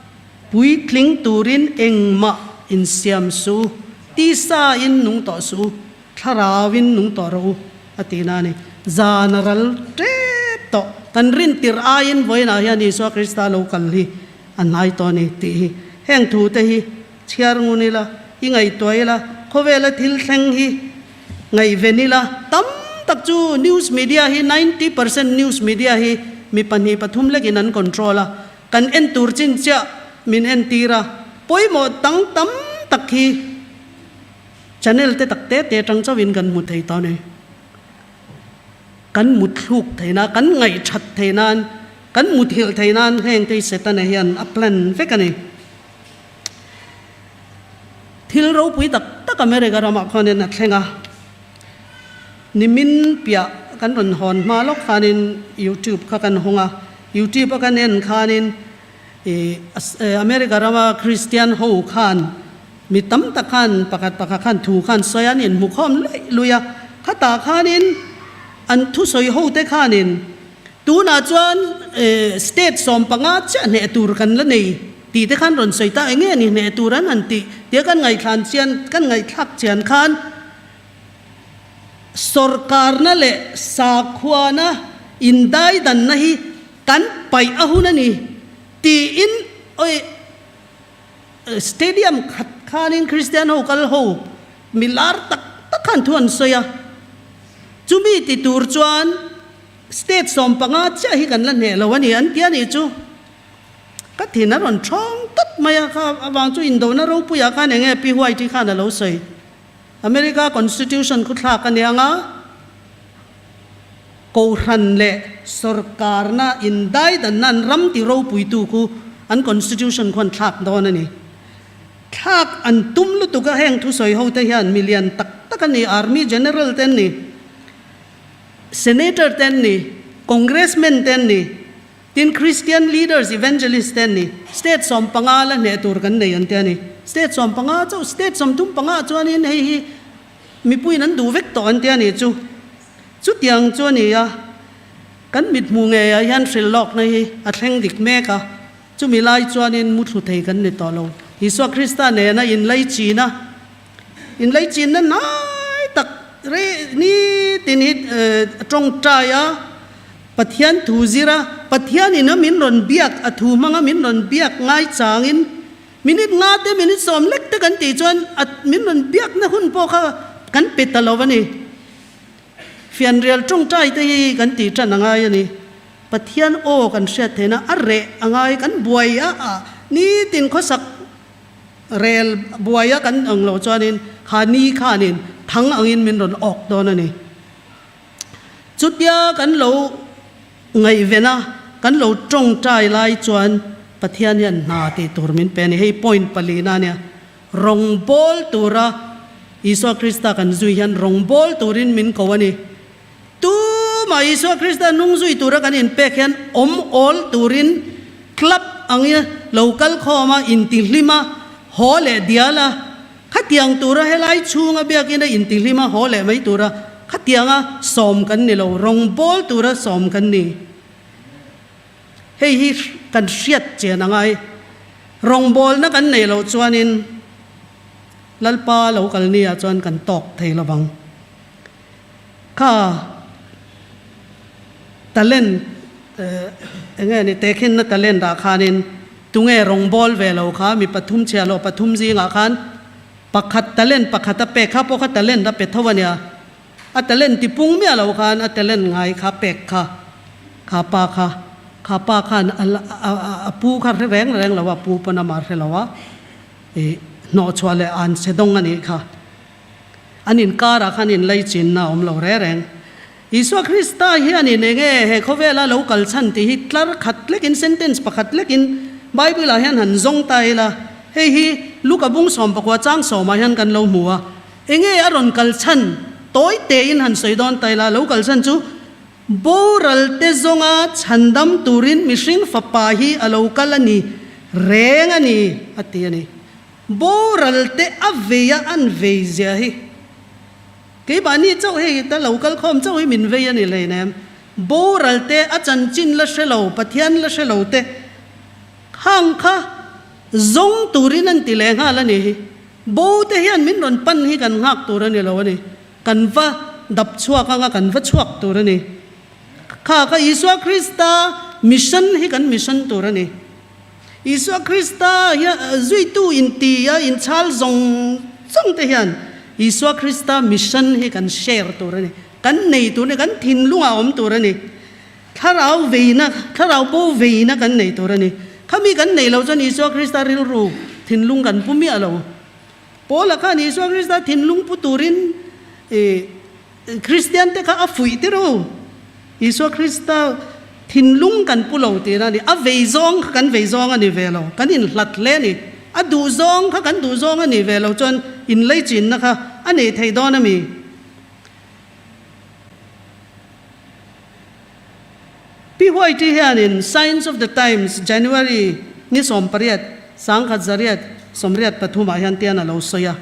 puitling turin engmah insiam suh u, tisa in nung tawh suh u. Thlarauin nung tawh rawh u, a ti na a ni. Zan a ral tep tawh. Kan rin tirh aiin vawiinah hian Isua Krista lo kal hi a hnai tawh a ni tih hi. Heng thu te hi chhiar ngun ila, i ngaihtuah ila, khawvela thil thleng hi ngaihven ila, tam tak chu news media hi 90% news media hi mi 2 3 lekin an control a, kan en tur chin chiah min entir a, pawimawh tang tam tak hi Channel te tak te te atang chauhin kan hmu thei tawh a ni. Kan mutthluk thei nan, kan ngaihthat thei nan, kan muthilh thei nan heng te hi Setana hian a plan vek a ni. Thil ropui tak tak America ramah khuanin a thleng a. Nimin piah kan rawn hawn hma lawk khanin YouTube kha kan hawng a, YouTube a kan en khanin America rama Kristian ho khan Mi tam tak khan pakhat pakhat khan thu khan sawi an inhmu khawm luih luih a, khatah khanin an thusawi hote khanin tunah chuan state 15 chiah hneh tur kan la nei tih te khan rawn sawi ta, enge ni hneh tur an han tih tia kan ngaihthlan chian kan ngaihthlak chian khan sawrkarna leh sakhuana indaidanna hi kan paih a hun a ni tiin awi. Stadium khat khanin Kristian ho kal ho mi lar tak tak khan thu an sawi a, chumi ti tur chuan state 15 chiah hi kan la hneh lo a ni an ti a nih chu. Ka thin a rawn thawng tawp mai a, kha avang chu indona ropuiah khan eng nge Pi White-i khan a lo sawi. America Constitution khu thlak a nia nga, Kohhran leh sawrkarna indaidanna an ram ti ropuitu khu an Constitution khuan thlak dawn a ni. Thlak an tum lutuk a, heng thusawi hote hian mi lian tak tak a ni, Army General te an ni, Senator te an ni, Congressman te an ni, tin Christian leaders, Evangelist te an ni. State 15 la hneh tur kan nei an ti a ni. State 15 chauh, State 35 chuanin hei hi Mipuiin an duh vek tawh an ti a nih chu. Chutiang chu a ni a, kan mithmuh ngeiah hian hrilh lawkna hi a thleng dik mek a, chumi lai chuanin muthlu thei kan ni tawh lo. Isua Krista nena inlaichina, inlaichinna hnai tak rei nitin hi tawngtai a, Pathian thu zir a, Pathianin a min rawn biak, a thu hmanga min rawn biak ngai changin, Minute nga te minute 10 lek te kan tih chuan a min rawn biakna hun pawh kha kan pe ta lo a ni. Fianrial tawngtai te hi kan tih tan a ngai a ni. Pathian aw kan hriat theihna a reh a ngai kan buai a ah nitin khawsak rel buai a kan ang loh chuanin kha ni khanin thang angin min rawn awk dawn a ni. Chutia kan lo. Ngaihven a, kan lo tawngtai lai chuan Pathian hian hna tih tur min pe a ni. Hei point palina a nia. Rawngbâwl tura Isua Krista kan zui hian rawngbâwl turin min ko a ni. Tumah Isua Krista hnung zui tura kan inpek hian awm awl turin club angin lo kal khawm a, intihlim a, haw leh dial a, Khatiang tura helai chhunga biakina intihlima haw leh mai tura khatianga sawm kan ni lo, rawngbâwl tura sawm kan ni. Hei hi kan hriat chian a ngai. Rawngbâwlna kan neih loh chuanin Lalpa lo kal nia chuan kan tawk thei lo vang. Kha talent eng nge ni tehkhinna talent ah khanin tunge rawngbâwl ve lo kha mi pathum chhia loh pathum zingah khan pakhat talent pakhat a pek kha pawh kha talent a pe tho a nia. A talent tipung miah lo khan a talent ngai kha pek kha kha pa kha. Kha pa khan a pu kha hre reng reng lo a, pu pawn amah hre lo a, ih hnawhchhuah leh an che dawng a nih kha. An inkarah khan inlaichinna a awm lo reng reng. Isua Krista hianin eng nge he khawvela lo kal chhan tih hi tlar khat lekin, sentence pakhat lekin Bible-ah hian han zawng ta ila, hei hi Luka bung sawmpakua chang sawmah hian kan lo hmu a. Eng nge a rawn kal chhan tawi tein han sawi dawn ta ila, lo kal chhan chu boral te zawnga chhandam turin mihring fapa hi a lo kal a ni reng a ni, a ti a ni. Boral te a vei a an vei zia hi. Keimahni chauh hei ta lo kal khawm chauh hi min vei a ni hleinem. Boral te, a chanchin la hre lo, Pathian la hre lo te khang kha zawng turin an ti leh nghal a ni hi. Bo te hian min rawn pan hi kan nghak tur a ni lo a ni. Kan va dap chhuak anga kan va chhuak tur a ni. Kha kha Isua Krista mission hi kan mission tur a ni. Isua Krista hian zuitu inti a inchhal zawng zawng te hian Isua Krista mission hi kan share tur a ni, kan nei tur a ni, kan thinlungah awm tur a ni. Thlarau veina, thlarau bo veina kan nei tur a ni. Khami kan nei lo chuan Isua Krista rilru thinlung kan pu miah lo. Paula khan Isua Krista thinlung pu turin ih Kristian te kha a fuih tir u. Isua Krista thinlung kan pu lo tihna a ni. A vei zawng kha kan vei zawng a ni ve lo. Kan inhlat hle a ni. A duh zawng kha kan duh zawng a ni ve lo chuan inleichinna kha a nei thei dawn a mi. Pi White hianin Signs of the Times January ni 18, 1983 ah hian tian a lo sawi a.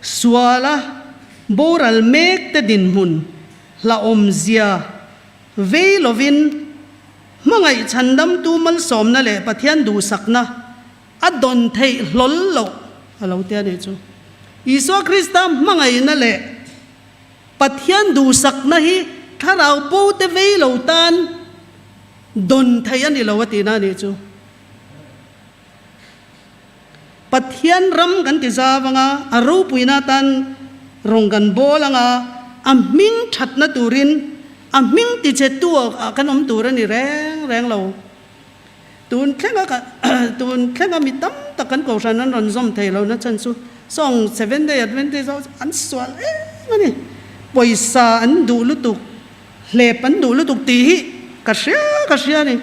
Suala boral mek te dinhmun hlauhawmzia vei lovin hmangaih chhandamtu malsawmna leh Pathian duhsakna a dawn theih hlawl loh a lo ti a nih chu. Isua Krista hmangaihna leh Pathian duhsakna hi thlarau bo te vei lo tan dawn theih a ni lo a tihna a nih chu. Pathian ram kan ti zau anga, a ropuina atan rawng kan bawl anga, a hming thatna turin a hming tichhetu ah kan awm tur a ni reng reng lo. Tun thlenga ka tun thlenga mi tam tak kan kohhran an rawn zawm thei lo na chhan chu sawng Seventh Day Adventist ho chu an sual em a ni. Pawisa an duh lutuk, hlep an duh lutuk tih hi ka hria ka hria a ni.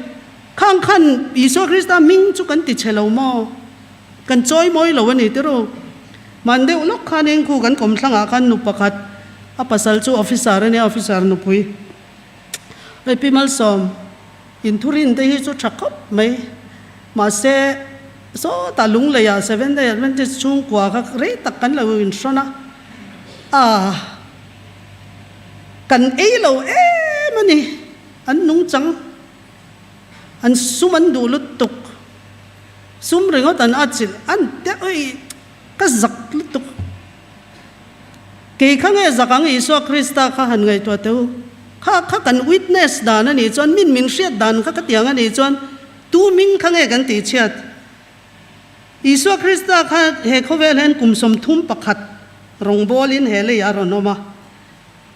Khang khan Isua Krista hming chu kan ti chhe lo maw? Kan chawi mawi lo a ni tiraw? Hman deuh lawk khan engkhu kan kawmthlangah khan nu pakhat, a pasal chu officer a nia, officer nupui. Hei Pi Malsawm, inthurin te hi chu tha khawp mai. Mahse, sawtah Lungleiah Seventh Day Adventist chhungkua kha rei tak kan lo inhrawn a, ah, kan ei lo em a ni, an nungchang. An sum an duh lutuk, sum ringawt an atchilh an te ui ka zak lutuk. Kei kha nge zak ang Isua Krista kha han ngaihtuah teh u. Kha kha kan witness dan a nih chuan min min hriat dan kha ka tiang a nih chuan tu hming kha nge kan tih chhiat. Isua Krista kha he khawvel hian kum 31 rawngbawlin he leiah a rawn awm a.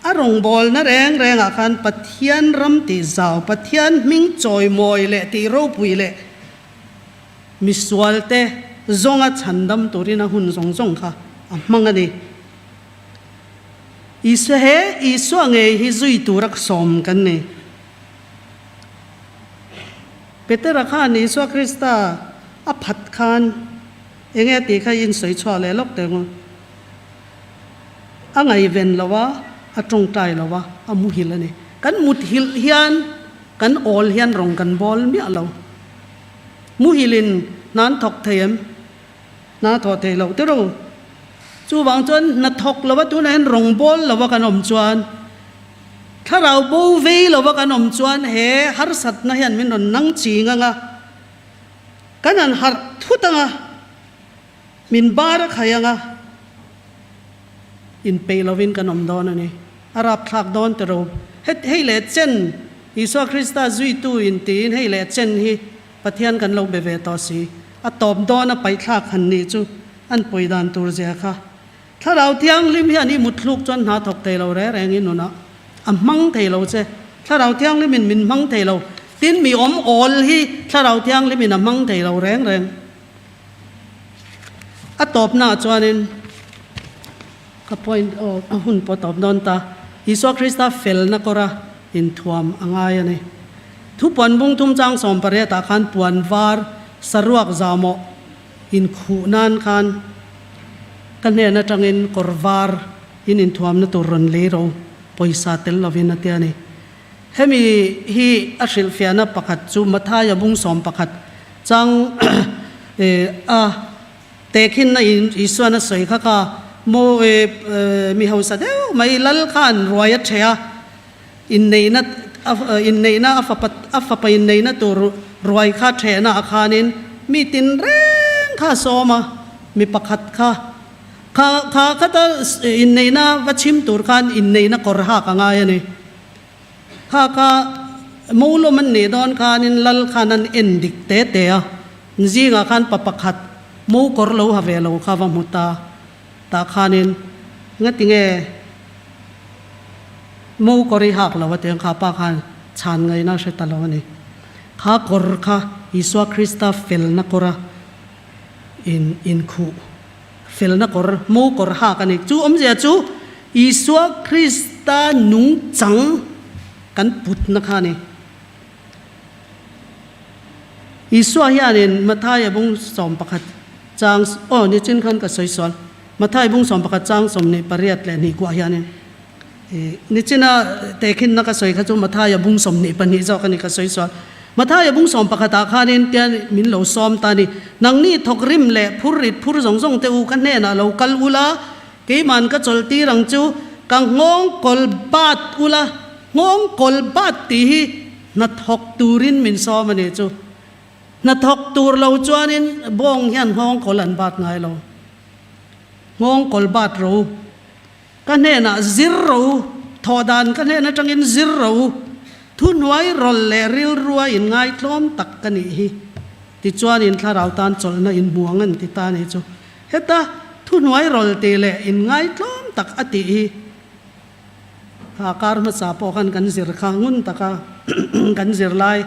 A rawngbawlna reng rengah khan Pathian ram tih zau, Pathian hming chawimawi leh tih ropui leh misualte zawnga chhandam turin a hun zawng zawng kha a hmang a ni. Isua he Isua ngei hi zui tura sawm kan ni. Petera khan Isua Krista a phat khan enge a tih kha i insawi chhuah leh lawk teh ang u. A ngaihven lo a, a tawngtai lo a, a muhil a ni. Kan muthilh hian kan awl hian rawng kan bawl miah lo. Muhilin hna an thawk thei em? Hna a thawh theih loh tiraw? Chuvang chuan hna thawk lo a tunah hian rawng bawl lo a kan awm chuan, thlarau bo vei lo a kan awm chuan he harsatna hian min rawn nang ching ang a, kan han harh thut ang a. Min bar a khai anga inpeih lovin kan awm dawn a ni. A rapthlak dawn ti ro. Het hei leh chen Isua Krista zuitu in tiin hei leh chen hi Pathian kan lo be ve tawh si. A tawp dawn a paihthlak han nih chu an pawi dan tur zia kha. Thlarau Thianghlim hian i mutthluk chuan hna thawk thei lo reng reng i nunah a hmang thei lo che. Thlarau Thianghlimin min hmang thei lo. Tin, mi awm awl hi Thlarau Thianghlimin a hmang thei lo reng reng. A tawpnaah chuanin ka point aw a hun pawh tawp dawn ta. Isua Krista felna kawra inthuam a ngai a ni. Thupuan bung thum chang 18 ah khan puan var saruak zamawh inkhuh nan khan ka hnen atangin kawr var in inthuamna tur rawn lei ro pawisa tel lovin a ti a ni. Hemi hi a hrilhfiahna pakhat chu Mathaia bung 11 chang a tehkhinna Isuan a sawi kha kha maw mi hausa deuh mai lal khan ruai a ṭheh a, inneihna inneihna a fapa a fapa inneihna tur ruai kha ṭhehna ah khanin mi tinreng kha a sawm a, mi pakhat kha kha kha khata inneihna va chhim tur khan inneihna kawr hak a ngai a ni. Kha kha Molawm an nih dawn khanin lal khan an en dik te te a, zingah khan pa pakhat mo kawr lo ha ve lo kha va hmu ta, tah khanin ngati nge mo kawr i hak lo a tiang kha pa khan chhan ngaihna a hre ta lo a ni. Kha kawr kha Isua Krista felna kawra in inkhuh Felna kawr, mo kawr hak a ni. Chu awmzia chu Isua Krista nungchang kan putna kha a ni. Isua hianin Mathaia bung 11 chang, aw nichin khan ka sawi sual, Mathai bung 11 chang 28 leh hnih kuah hianin Nichina tehkhinna ka sawi kha chu Mathaia bung 22 zawk a ni ka sawi sual. Mathaia bung 11 ah khanin tian min lo sawm ta a ni. Nangni thawk rim leh phur rit phur zawng zawng te u ka hnenah lo kal ula, keiman ka chawl tir ang chu, ka nghawng kawl bat ula, nghawng kawl bat tih hi hnathawk turin min sawm a ni chu. Hnathawk tur lo chuanin bawng hian nghawng kawl an bat ngai lo. Nghawng kawl bat ro. Ka hnenah zir ro u, thawh dan ka hnen atangin zir ro u, thuhnuai rawlh leh rilrua inngaitlawm tak ka nih hi. Tichuan in thlarau tan chawlhna in hmu ang an ti ta nih chu. Heta thuhnuai rawlh tih leh inngaitlawm tak a tih hi kha kar hmasa pawh khan kan zir kha ngun taka kan zir lai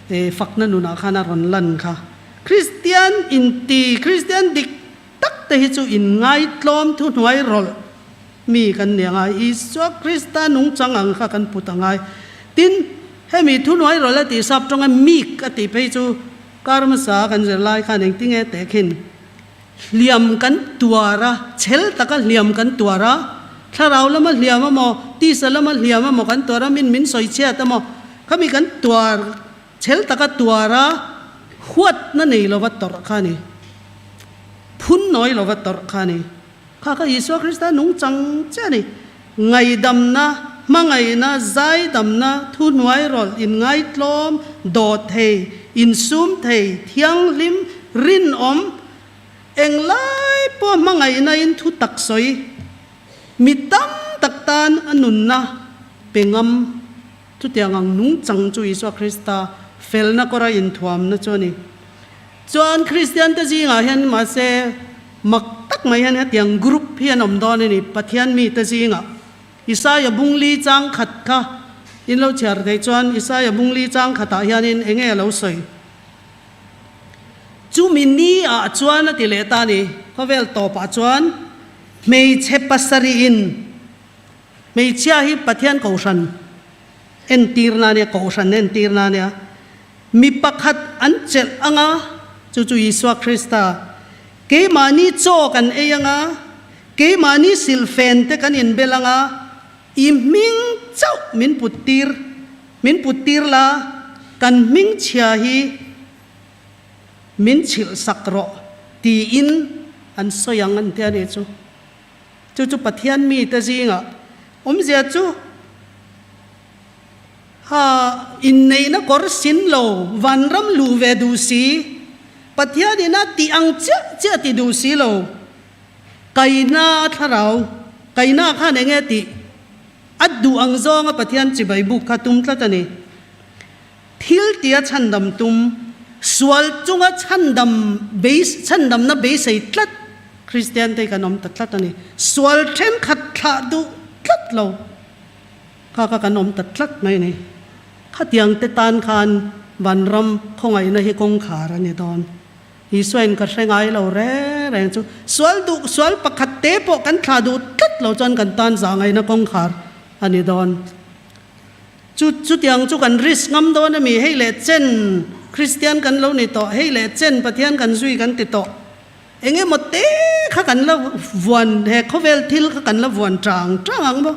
fakna nunah khan a rawn lan kha. Kristian inti, Kristian dik Tak te hi chu inngaitlawm thuhnuai rawlh mi kan ni angai. Isua Krista nungchang ang kha kan put angai. Tin, hemi thuhnuai rawlh a tih sap tawnga meek a tih phei chu kar hmasa kan zir lai khan engtinge teh khin hliam kan tuar a, chhel taka hliam kan tuar a, thlarau lama hliam emaw, tisa lama hliam emaw kan tuar a, min min sawichhiat emaw, khami kan tuar Chhel taka tuara huatna nei lova tawrh kha a ni. Phun nawi lova tawrh kha a ni. Kha kha Isua Krista nungchang chiah a ni. Ngaidamna, hmangaihna, zaidamna, thuhnuai rawlh, inngaitlawm, dawhthei, insum thei, thianghlim, rinawm, englai pawh hmangaihna in thu tak sawi, mi tam tak tan a nunna pe ngam. Chutiang ang nungchang chu Isua Krista felna kawra inthuamna chu a ni. Chuan Kristiante zingah hian mahse mak tak mai hian hetiang group hi an awm dawn a ni, Pathian mite zingah. Isaia bungli chang khat kha in lo chhiar theih chuan Isaia bungli chang khatah hianin eng nge a lo sawi? Chumi ni ah chuan a ti leh ta a ni, khawvel tawpah chuan hmeichhe pasarihin Hmeichhia hi Pathian Kohhran entirna a nia, Kohhran entirna a nia. Mi pakhat an chelh anga, chu chu Isua Krista. Keimahni chaw kan ei anga, keimahni silhfen te kan inbel anga, i hming chauh min put tir, min put tir la, kan hmingchhia hi min chhilh sak rawh tiin an sawi ang an ti a nih chu. Chu chu Pathian mite zingah awmzia chu ha inneihna kawr sin lo, vanram luh ve duh si, Pathian ina tih ang chiah chiah ti duh si lo, kaina thlarau, kaina khan eng nge tih a duh ang zawnga Pathian chibai buk kha tum tlat a ni. Thil tia chhandam tum, sual chunga chhandam beis chhandamna beisei tlat Kristian te kan awm ta tlat a ni. Sual thenkhat thlah duh tlat lo kha kha kan awm ta tlat mai a ni. Khatiang te tan khan vanram khawngaihna hi kawngkhar a ni dawn. Isuain ka hre ngai lo reng reng chu sual duh sual pakhat te pawh kan thlah duh tlat lo chuan kan tan zah ngaihna kawngkhar a ni dawn. Chu chutiang chu kan risk ngam dawn a mi? Hei leh chen Kristian kan lo ni tawh, hei leh chen Pathian kan zui kan ti tawh. Eng emaw te kha kan la vuan he khawvel thil kha kan la vuan tang tang ang maw?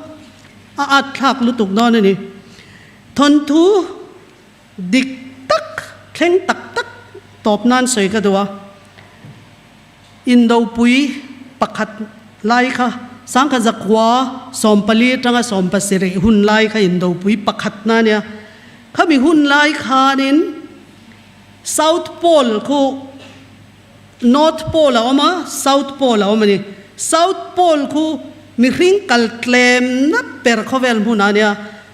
A at thlak lutuk dawn a ni. Thawnthu dik tak thleng tak tak tawp nan sawi ka duh a. Indopui pakhat lai kha Sangkhat Zakua 14 atanga 17 hun lai kha indopui pakhat na nia. Khami hun lai khanin South Pole khu North Pole a awm a, South Pole a awm a ni. South Pole khu mihring kal tlemna per khawvel hmunah a nia.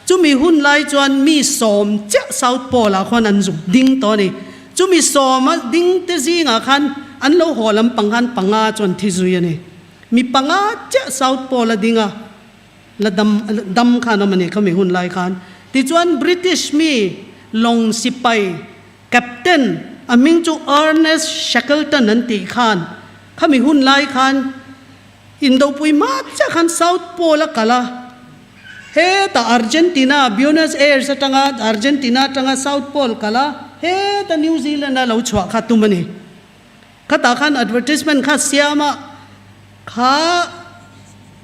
Chumi hun lai chuan mi sawm chiah South Pole ah khuan an zuk ding tawh a ni. Chumi sawma ding te zingah khan an lo haw lampang khan panga chuan thi zui a ni. Mi panga chiah South Pole a ding a, la dam dam khan awm a ni khami hun lai khan. Tichuan British mi lawng sipai Captain, a hming chu Ernest Shackleton an tih khan, khami hun lai khan Indopui hma chiah khan South Pole a kal a, hetah Argentina, Buenos Aires atanga Argentina atanga South Pole kal a, heta New Zealand a lo chhuah kha tum a ni. Khatah khan advertisement kha siam a, kha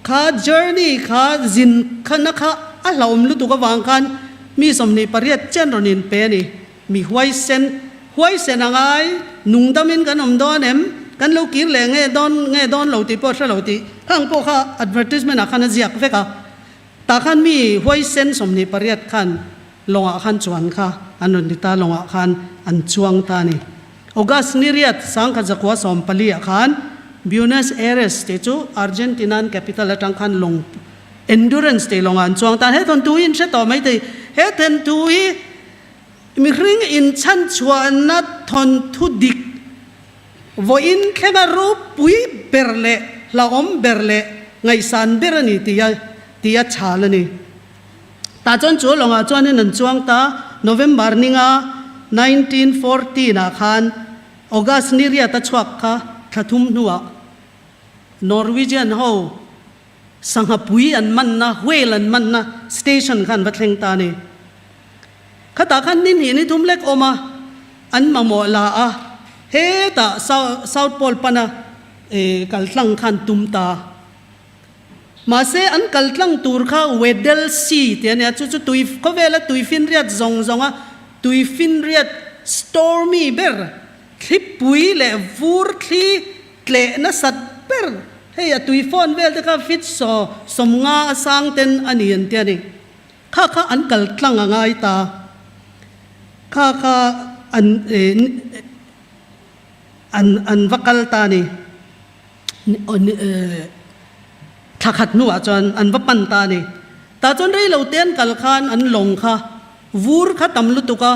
kha journey kha zin khana kha a hlauhawm lutuk avang khan mi 28 chian rawn in pe a ni. Mi huaisen, huaisen a ngai, nungdamin kan awm dawn em, kan lo kir leh nge dawn nge dawn lo tih pawh a hre lo tih khang pawh kha advertisement ah khan a ziak vek a. Tah khan mi huaisen 28 khan lawngah khan chuan kha an rawn ti ta, lawngah khan an chuang ta a ni. August ni riat 1914 ah khan Buenos Aires tih chu Argentina-an capital atang khan lawng Endurance tih lawngah an chuang ta. He thawnthu hi in hre tawh mai thei. He thawnthu hi mihring inchhanchhuahna thawnthu dik vawiin thlenga ropui ber leh hlauhawm ber leh ngaihsan ber a ni tih a tih a chhal a ni. Tah chuan chu lawngah chuanin an chuang ta, November ninga 1914 ah khan August ni riat a chhuak kha thla thum hnuah Norwegian ho sangha pui an manna, whale an manna station kha an va thleng ta a ni. Khatah khan ni hnih ni thum lek awm a, an mamawh la a, hetah South Pole pana kaltlang kha an tum ta. Mahse, an kal tlang tur kha Weddell Sea tih a nia, chu chu tui khawvela tuifinriat zawng zawnga tuifinriat stormy ber, thlipui leh vur thli tleh nasat ber, hei a tui fawn vel te kha fit saw 50 a sang ten a ni an ti a ni. Kha kha an kal tlang a ngai ta. Kha kha an an an va kal ta a ni. Thla khat hnuah chuan an va pan ta a ni. Tah chuan rei lo te an kal khan an lawng kha vur kha tam lutuk a,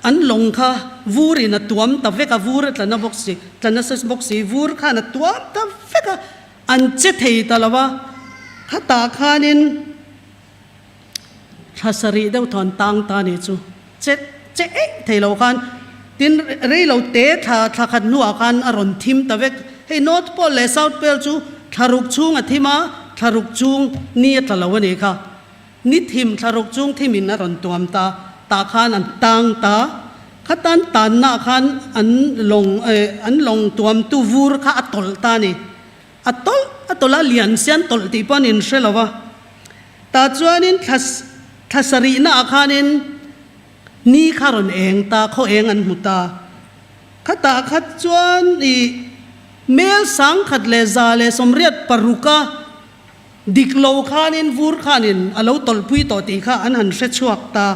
an lawng kha vur in a tuam ta vek a, vur a tla na bawk si, tla nasa bawk si, vur khan a tuam ta vek a, an che thei ta lo a, khatah khanin Thla sarih deuh thawn tang ta ni chu che che eih thei lo khan tin rei lo te thla thla khat hnuah khan a rawn thim ta vek. Hei North Pole leh South Pole chu thla ruk chhung a thim a, thla ruk chhung ni a tla lo a nih kha. Ni thim thla ruk chhung thim in a rawn tuam ta, tah khan an tang ta. Khatan tanna khan an lawng an lawng tuamtu vur kha a tawlh ta a ni. A tawlh a tawlh a, lian sian tawlh tih pawh an inhre lo va. Tah chuanin thla thla sarihnaah khanin ni kha rawn eng ta, khaw eng an hmu ta. Khatah khat chuan ih mel 1186 a dik lo khanin vur khanin a lo tawlhpui tawh tih kha an han hre chhuak ta.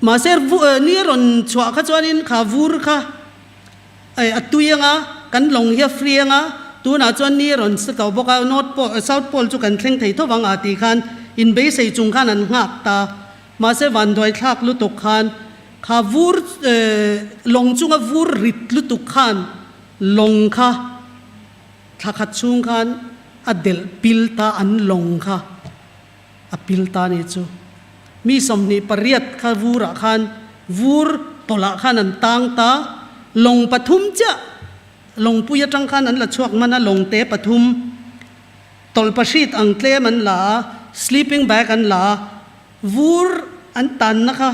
Mahse ni a rawn chhuah kha chuanin kha vur kha A tui anga, kan lawng hi a free anga, tunah chuan ni a rawn sa tawh bawk a, North Pole, South Pole chu kan thleng thei tho vang a tih khan inbeisei chung khan an nghak ta. Mahse vanduai thlak lutuk khan kha vur lawng chunga vur rit lutuk khan lawng kha thla khat chhung khan a delh pil ta an lawng kha. a pil ta ni chu. Mi 28 kha vurah khan vur tawlhah khan an tang ta, lawng pathum chiah lawngpui atang khan an la chhuak hman a, lawngte pathum tawlhpahrit ang tlem an la a, sleeping bag an la a, vur an tanna kha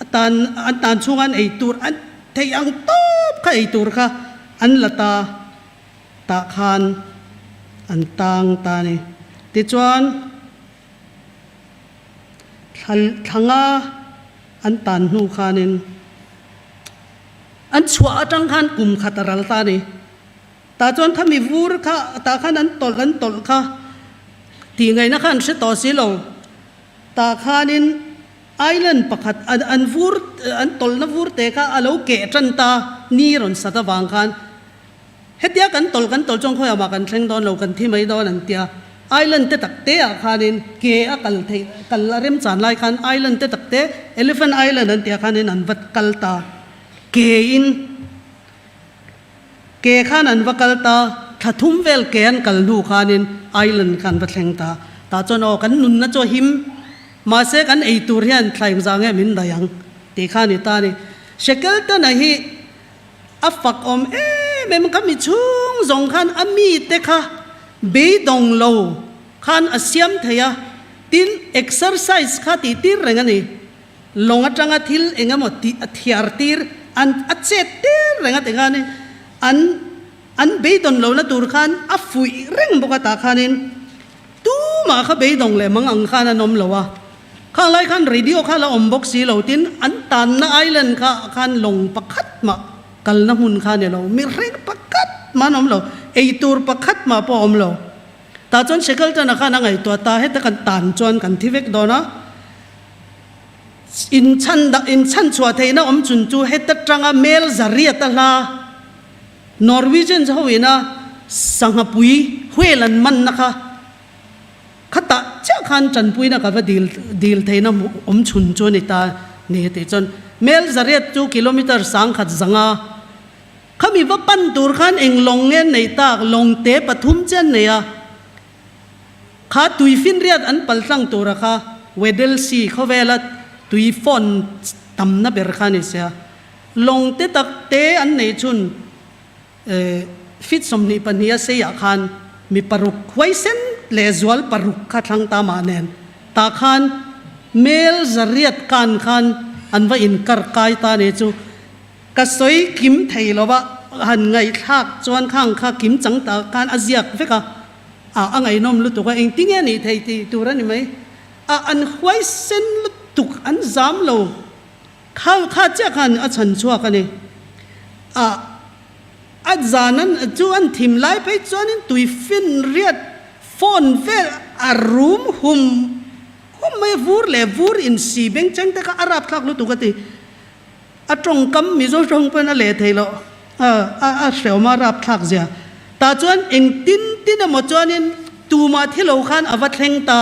a tan an tan chhunga an ei tur an theih ang tawp kha ei tur kha an la ta. Tah khan an tang ta a ni. Tichuan, thlanga an tan hnu khanin an chhuah atang khan kum khat a ral ta a ni. Tah chuan khami vur kha tah khan an tawlh an tawlh kha tih ngaihna kha an hre tawh si lo. Tah khanin island pakhat an vur an tawlhna vur te kha a lo keh tan ta ni rawn sat avang khan. Hetia kan tawlh kan tawlh chuan khawiah mah kan thleng dawn lo, kan thi mai dawn an tia. Island te tak te ah khanin ke a kal theih, kal a remchan lai khan island te tak te, Elephant Island an tih ah khanin an va kal ta. Ke in, ke khan an va kal ta, thla thum vel ke an kal hnu khanin island kha an va thleng ta. Tah chuan aw kan nunna chu a him, mahse kan ei tur hian thla engzah nge min daih ang tih kha a ni ta a ni. Shackleton-a hi A fak awm em em ka mi chhung zawng khan a mite kha beidawng lo khan a siam thei a, tin exercise kha tih tir reng a ni. Lawng atanga thil eng emaw tih a thiar tir an a chet tir reng a ti khan an an beidawn lohna tur khan a fuih reng bawk a tah khanin Tumah kha beidawng leh mang ang khan an awm lo a, khang lai khan radio kha la awm bawk si lo tin an tanna island kha khan lawng pakhat mah kalna hmun kha a ni lo, mihring pakhat mah an awm lo, eitur pakhat mah pawh a awm lo. Tah chuan Shackleton-a khan a ngaihtuah ta, heta kan tan chuan kan thi vek dawn a, inchhan inchhanchhuah theihna awm chun chu heta tanga mel zariat a hla, Norwegians ho ina sangha pui whale an manna kha khatah chiah khan tanpuina ka va dil dil theihna awm chhun chu a ni ta ni tih chuan mel zariat chu kilometer 1000 zanga khami va pan tur khan eng lawng nge an neih tak lawng te pathum chian nei a kha tui finriat an pal tlang tura kha Weddell Sea khawvela tui fawn tamna ber kha a ni sia. Lawng te tak te an neih chhun feet 22 a seiah khan mi paruk huaisen leh zual paruk kha thlang ta mah nen tah khan mel 800 kan khan an va inkar kai ta ni chu ka sawi kim thei lo va han ngaihthlak chuan khang kha kim chang ta khan a ziak vek a a a ngaihnawm lutuk a engtinge a nih thei tih tur a ni mai a an huaisen lutuk an zam lo. Kha kha chiah khan a chhan chhuak a ni. A a zan an chu an thim lai phei chuanin tui fin riat phone vel a rum hum hum mai a, vur leh vur insi beng cheng te kha a rapthlak lutuk a ti. A tawngkam Mizo tawng pawn a leh thei loh a a a hreawm a rapthlak zia. Tah chuan engtin tin emaw chuanin tumah thi lo khan a va thleng ta.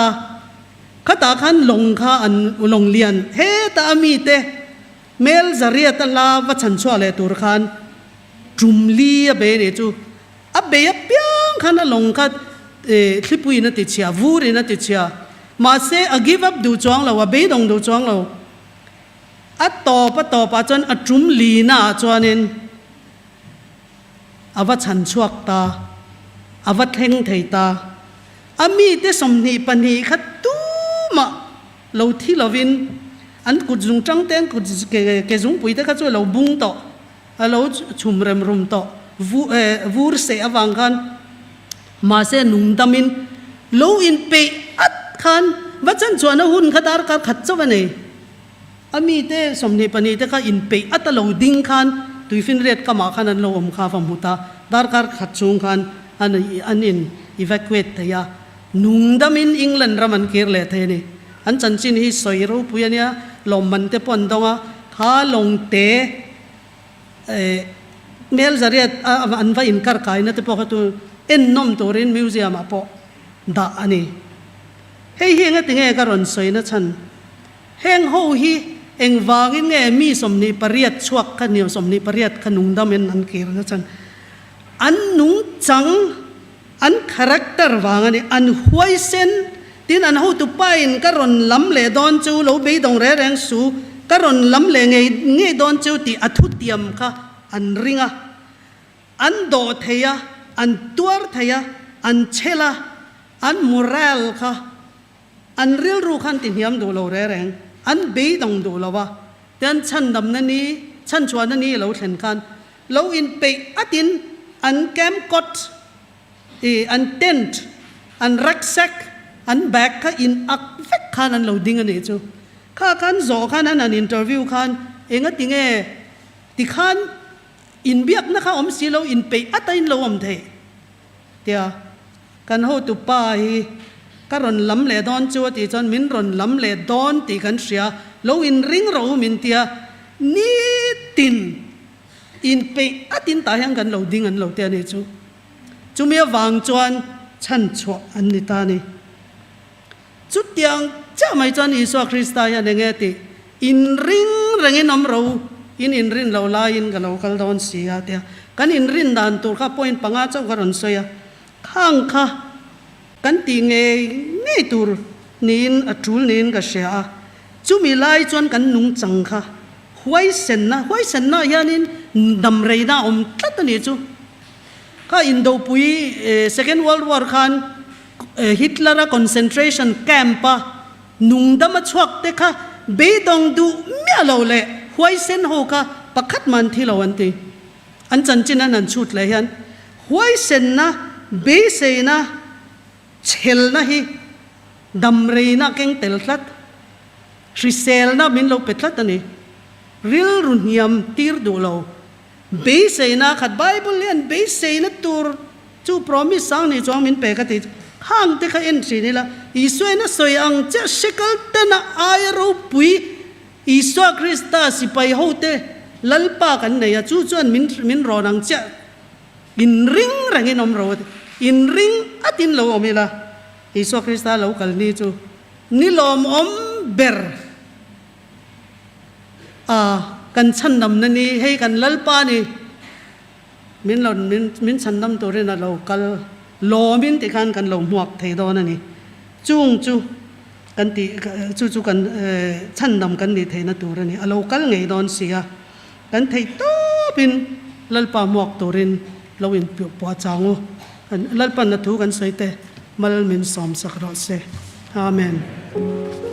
Khatah khan lawng kha an lawng lian heta a mite mel 800 a hla va chhan chhuah leh tur khan tum li a bei a nih chu. A bei apiang khan a lawng kha thlipuiin a ti chhia, vurin a ti chhia. Mahse a give up duh chuang lo, a beidawng duh chuang lo. A tawp a tawpah chuan a tum lina ah chuanin A va chhan chhuak ta, a va thleng thei ta. A mite 22 kha tumah lo thi lovin an kut zung tang te, an kut ke zungpui te kha chu a lo bung tawh, a lo chhum rem rum tawh vur seh avang khan mahse nungdamin lo inpeih at khan va chan chuan a hun kha darkar khat chauh a nei. A mite 22 te kha inpeih ata lo ding khan tuifinriat kamah khan an lo awm kha va hmu ta. Darkar khat chhung khan an an in evacuate thei a, nungdamin England ram an kir leh thei a ni. An chanchin hi sawi ropui a nia, lawmman te pawh an dawng a, kha lawngte eh mel 800 a an va inkar kaina te pawh kha chu ennawm turin museum ah pawh dah a ni. Hei hi engatinge ka rawn sawina chhan? Heng ho hi engvangin nge mi 28 chhuak kha ni 28 kha nungdamin an kir na chan an nungchang an character vang a ni an huaisen. Tin, an hotupain ka rawn lam leh dawn chu lo beidawng reng reng su, ka rawn lam leh ngei ngei dawn chu tih a thutiam kha an ring a. An dawh thei a, an tuar thei a, an chhel a, an morale kha an rilru khan ti hniam duh lo reng reng, an beidawng duh lo a. Tian chhandamna ni, chhanchhuahna ni a lo thlen khan lo inpeih atin an camp cot, I an tent, an rucksack, an bag kha in ak vek khan an lo ding a nih chu. Kha khan zawh khan an han interview khan enga ti nge ti khan inbiakna kha awm si lo, inpeih ata in lo awm theih tia kan hotu pa hi ka rawn lam leh dawn chu a tih chuan min rawn lam leh dawn tih kan hria, lo inring rawh u min tia nitin Inpeih atin tah hian kan lo ding an lo te a nih chu. Chumi avang chuan chhan chhuah an ni ta a ni. Chutiang chiah mai chuan Isua Krista hian eng nge tih inring rengin awm ro in inrin lo laiin ka lo kal dawn si a tia. Kan inrin dan tur kha point panga chauh ka rawn sawi a. Khang kha kan tih ngei ngei tur niin a tul niin ka hria a. Chumi lai chuan kan nungchang kha huaisenna, huaisenna hianin damreina a awm tlat a nih chu. Kha Indopui Second World War khan Hitler-a concentration camp-a nungdam a chhuak te kha beidawng duh miah lo leh huaisen ho kha pakhat man thi lo an ti. An chanchin an han chhut leh hian huaisenna, beiseina, Chhelna hi damreina keng tel tlat, hriselna min lo pe tlat a ni. Rilru hniam tir duh lo. Beiseina khat Bible hian beiseina tur chu promise sang ni chuang min pe ka ti. Khang te kha en thin ila, Isuain a sawi ang chiah hrekal tena aia ropui Isua Krista sipai hote Lalpa kan nei a, chu chuan min rawn ang chiah. Inring rengin awm ro a ti. Inring atin lo awm ila, Isua Krista lo kal ni chu ni lawmawm ber a kan chhandamna ni, hei kan Lalpa ni min lo min chhandam turin a lo kal lawmin tikhan kan lo hmuak thei dawn a ni. Chung chu kan tih chu chu kan chhandam kan nih theihna tur a ni. A lo kal ngei dawn si a. Kan theih tawpin Lalpa hmuak turin lo inpuah chang u. Lalpan a thu kan sawi te mal min sawmsak rawh se. Amen.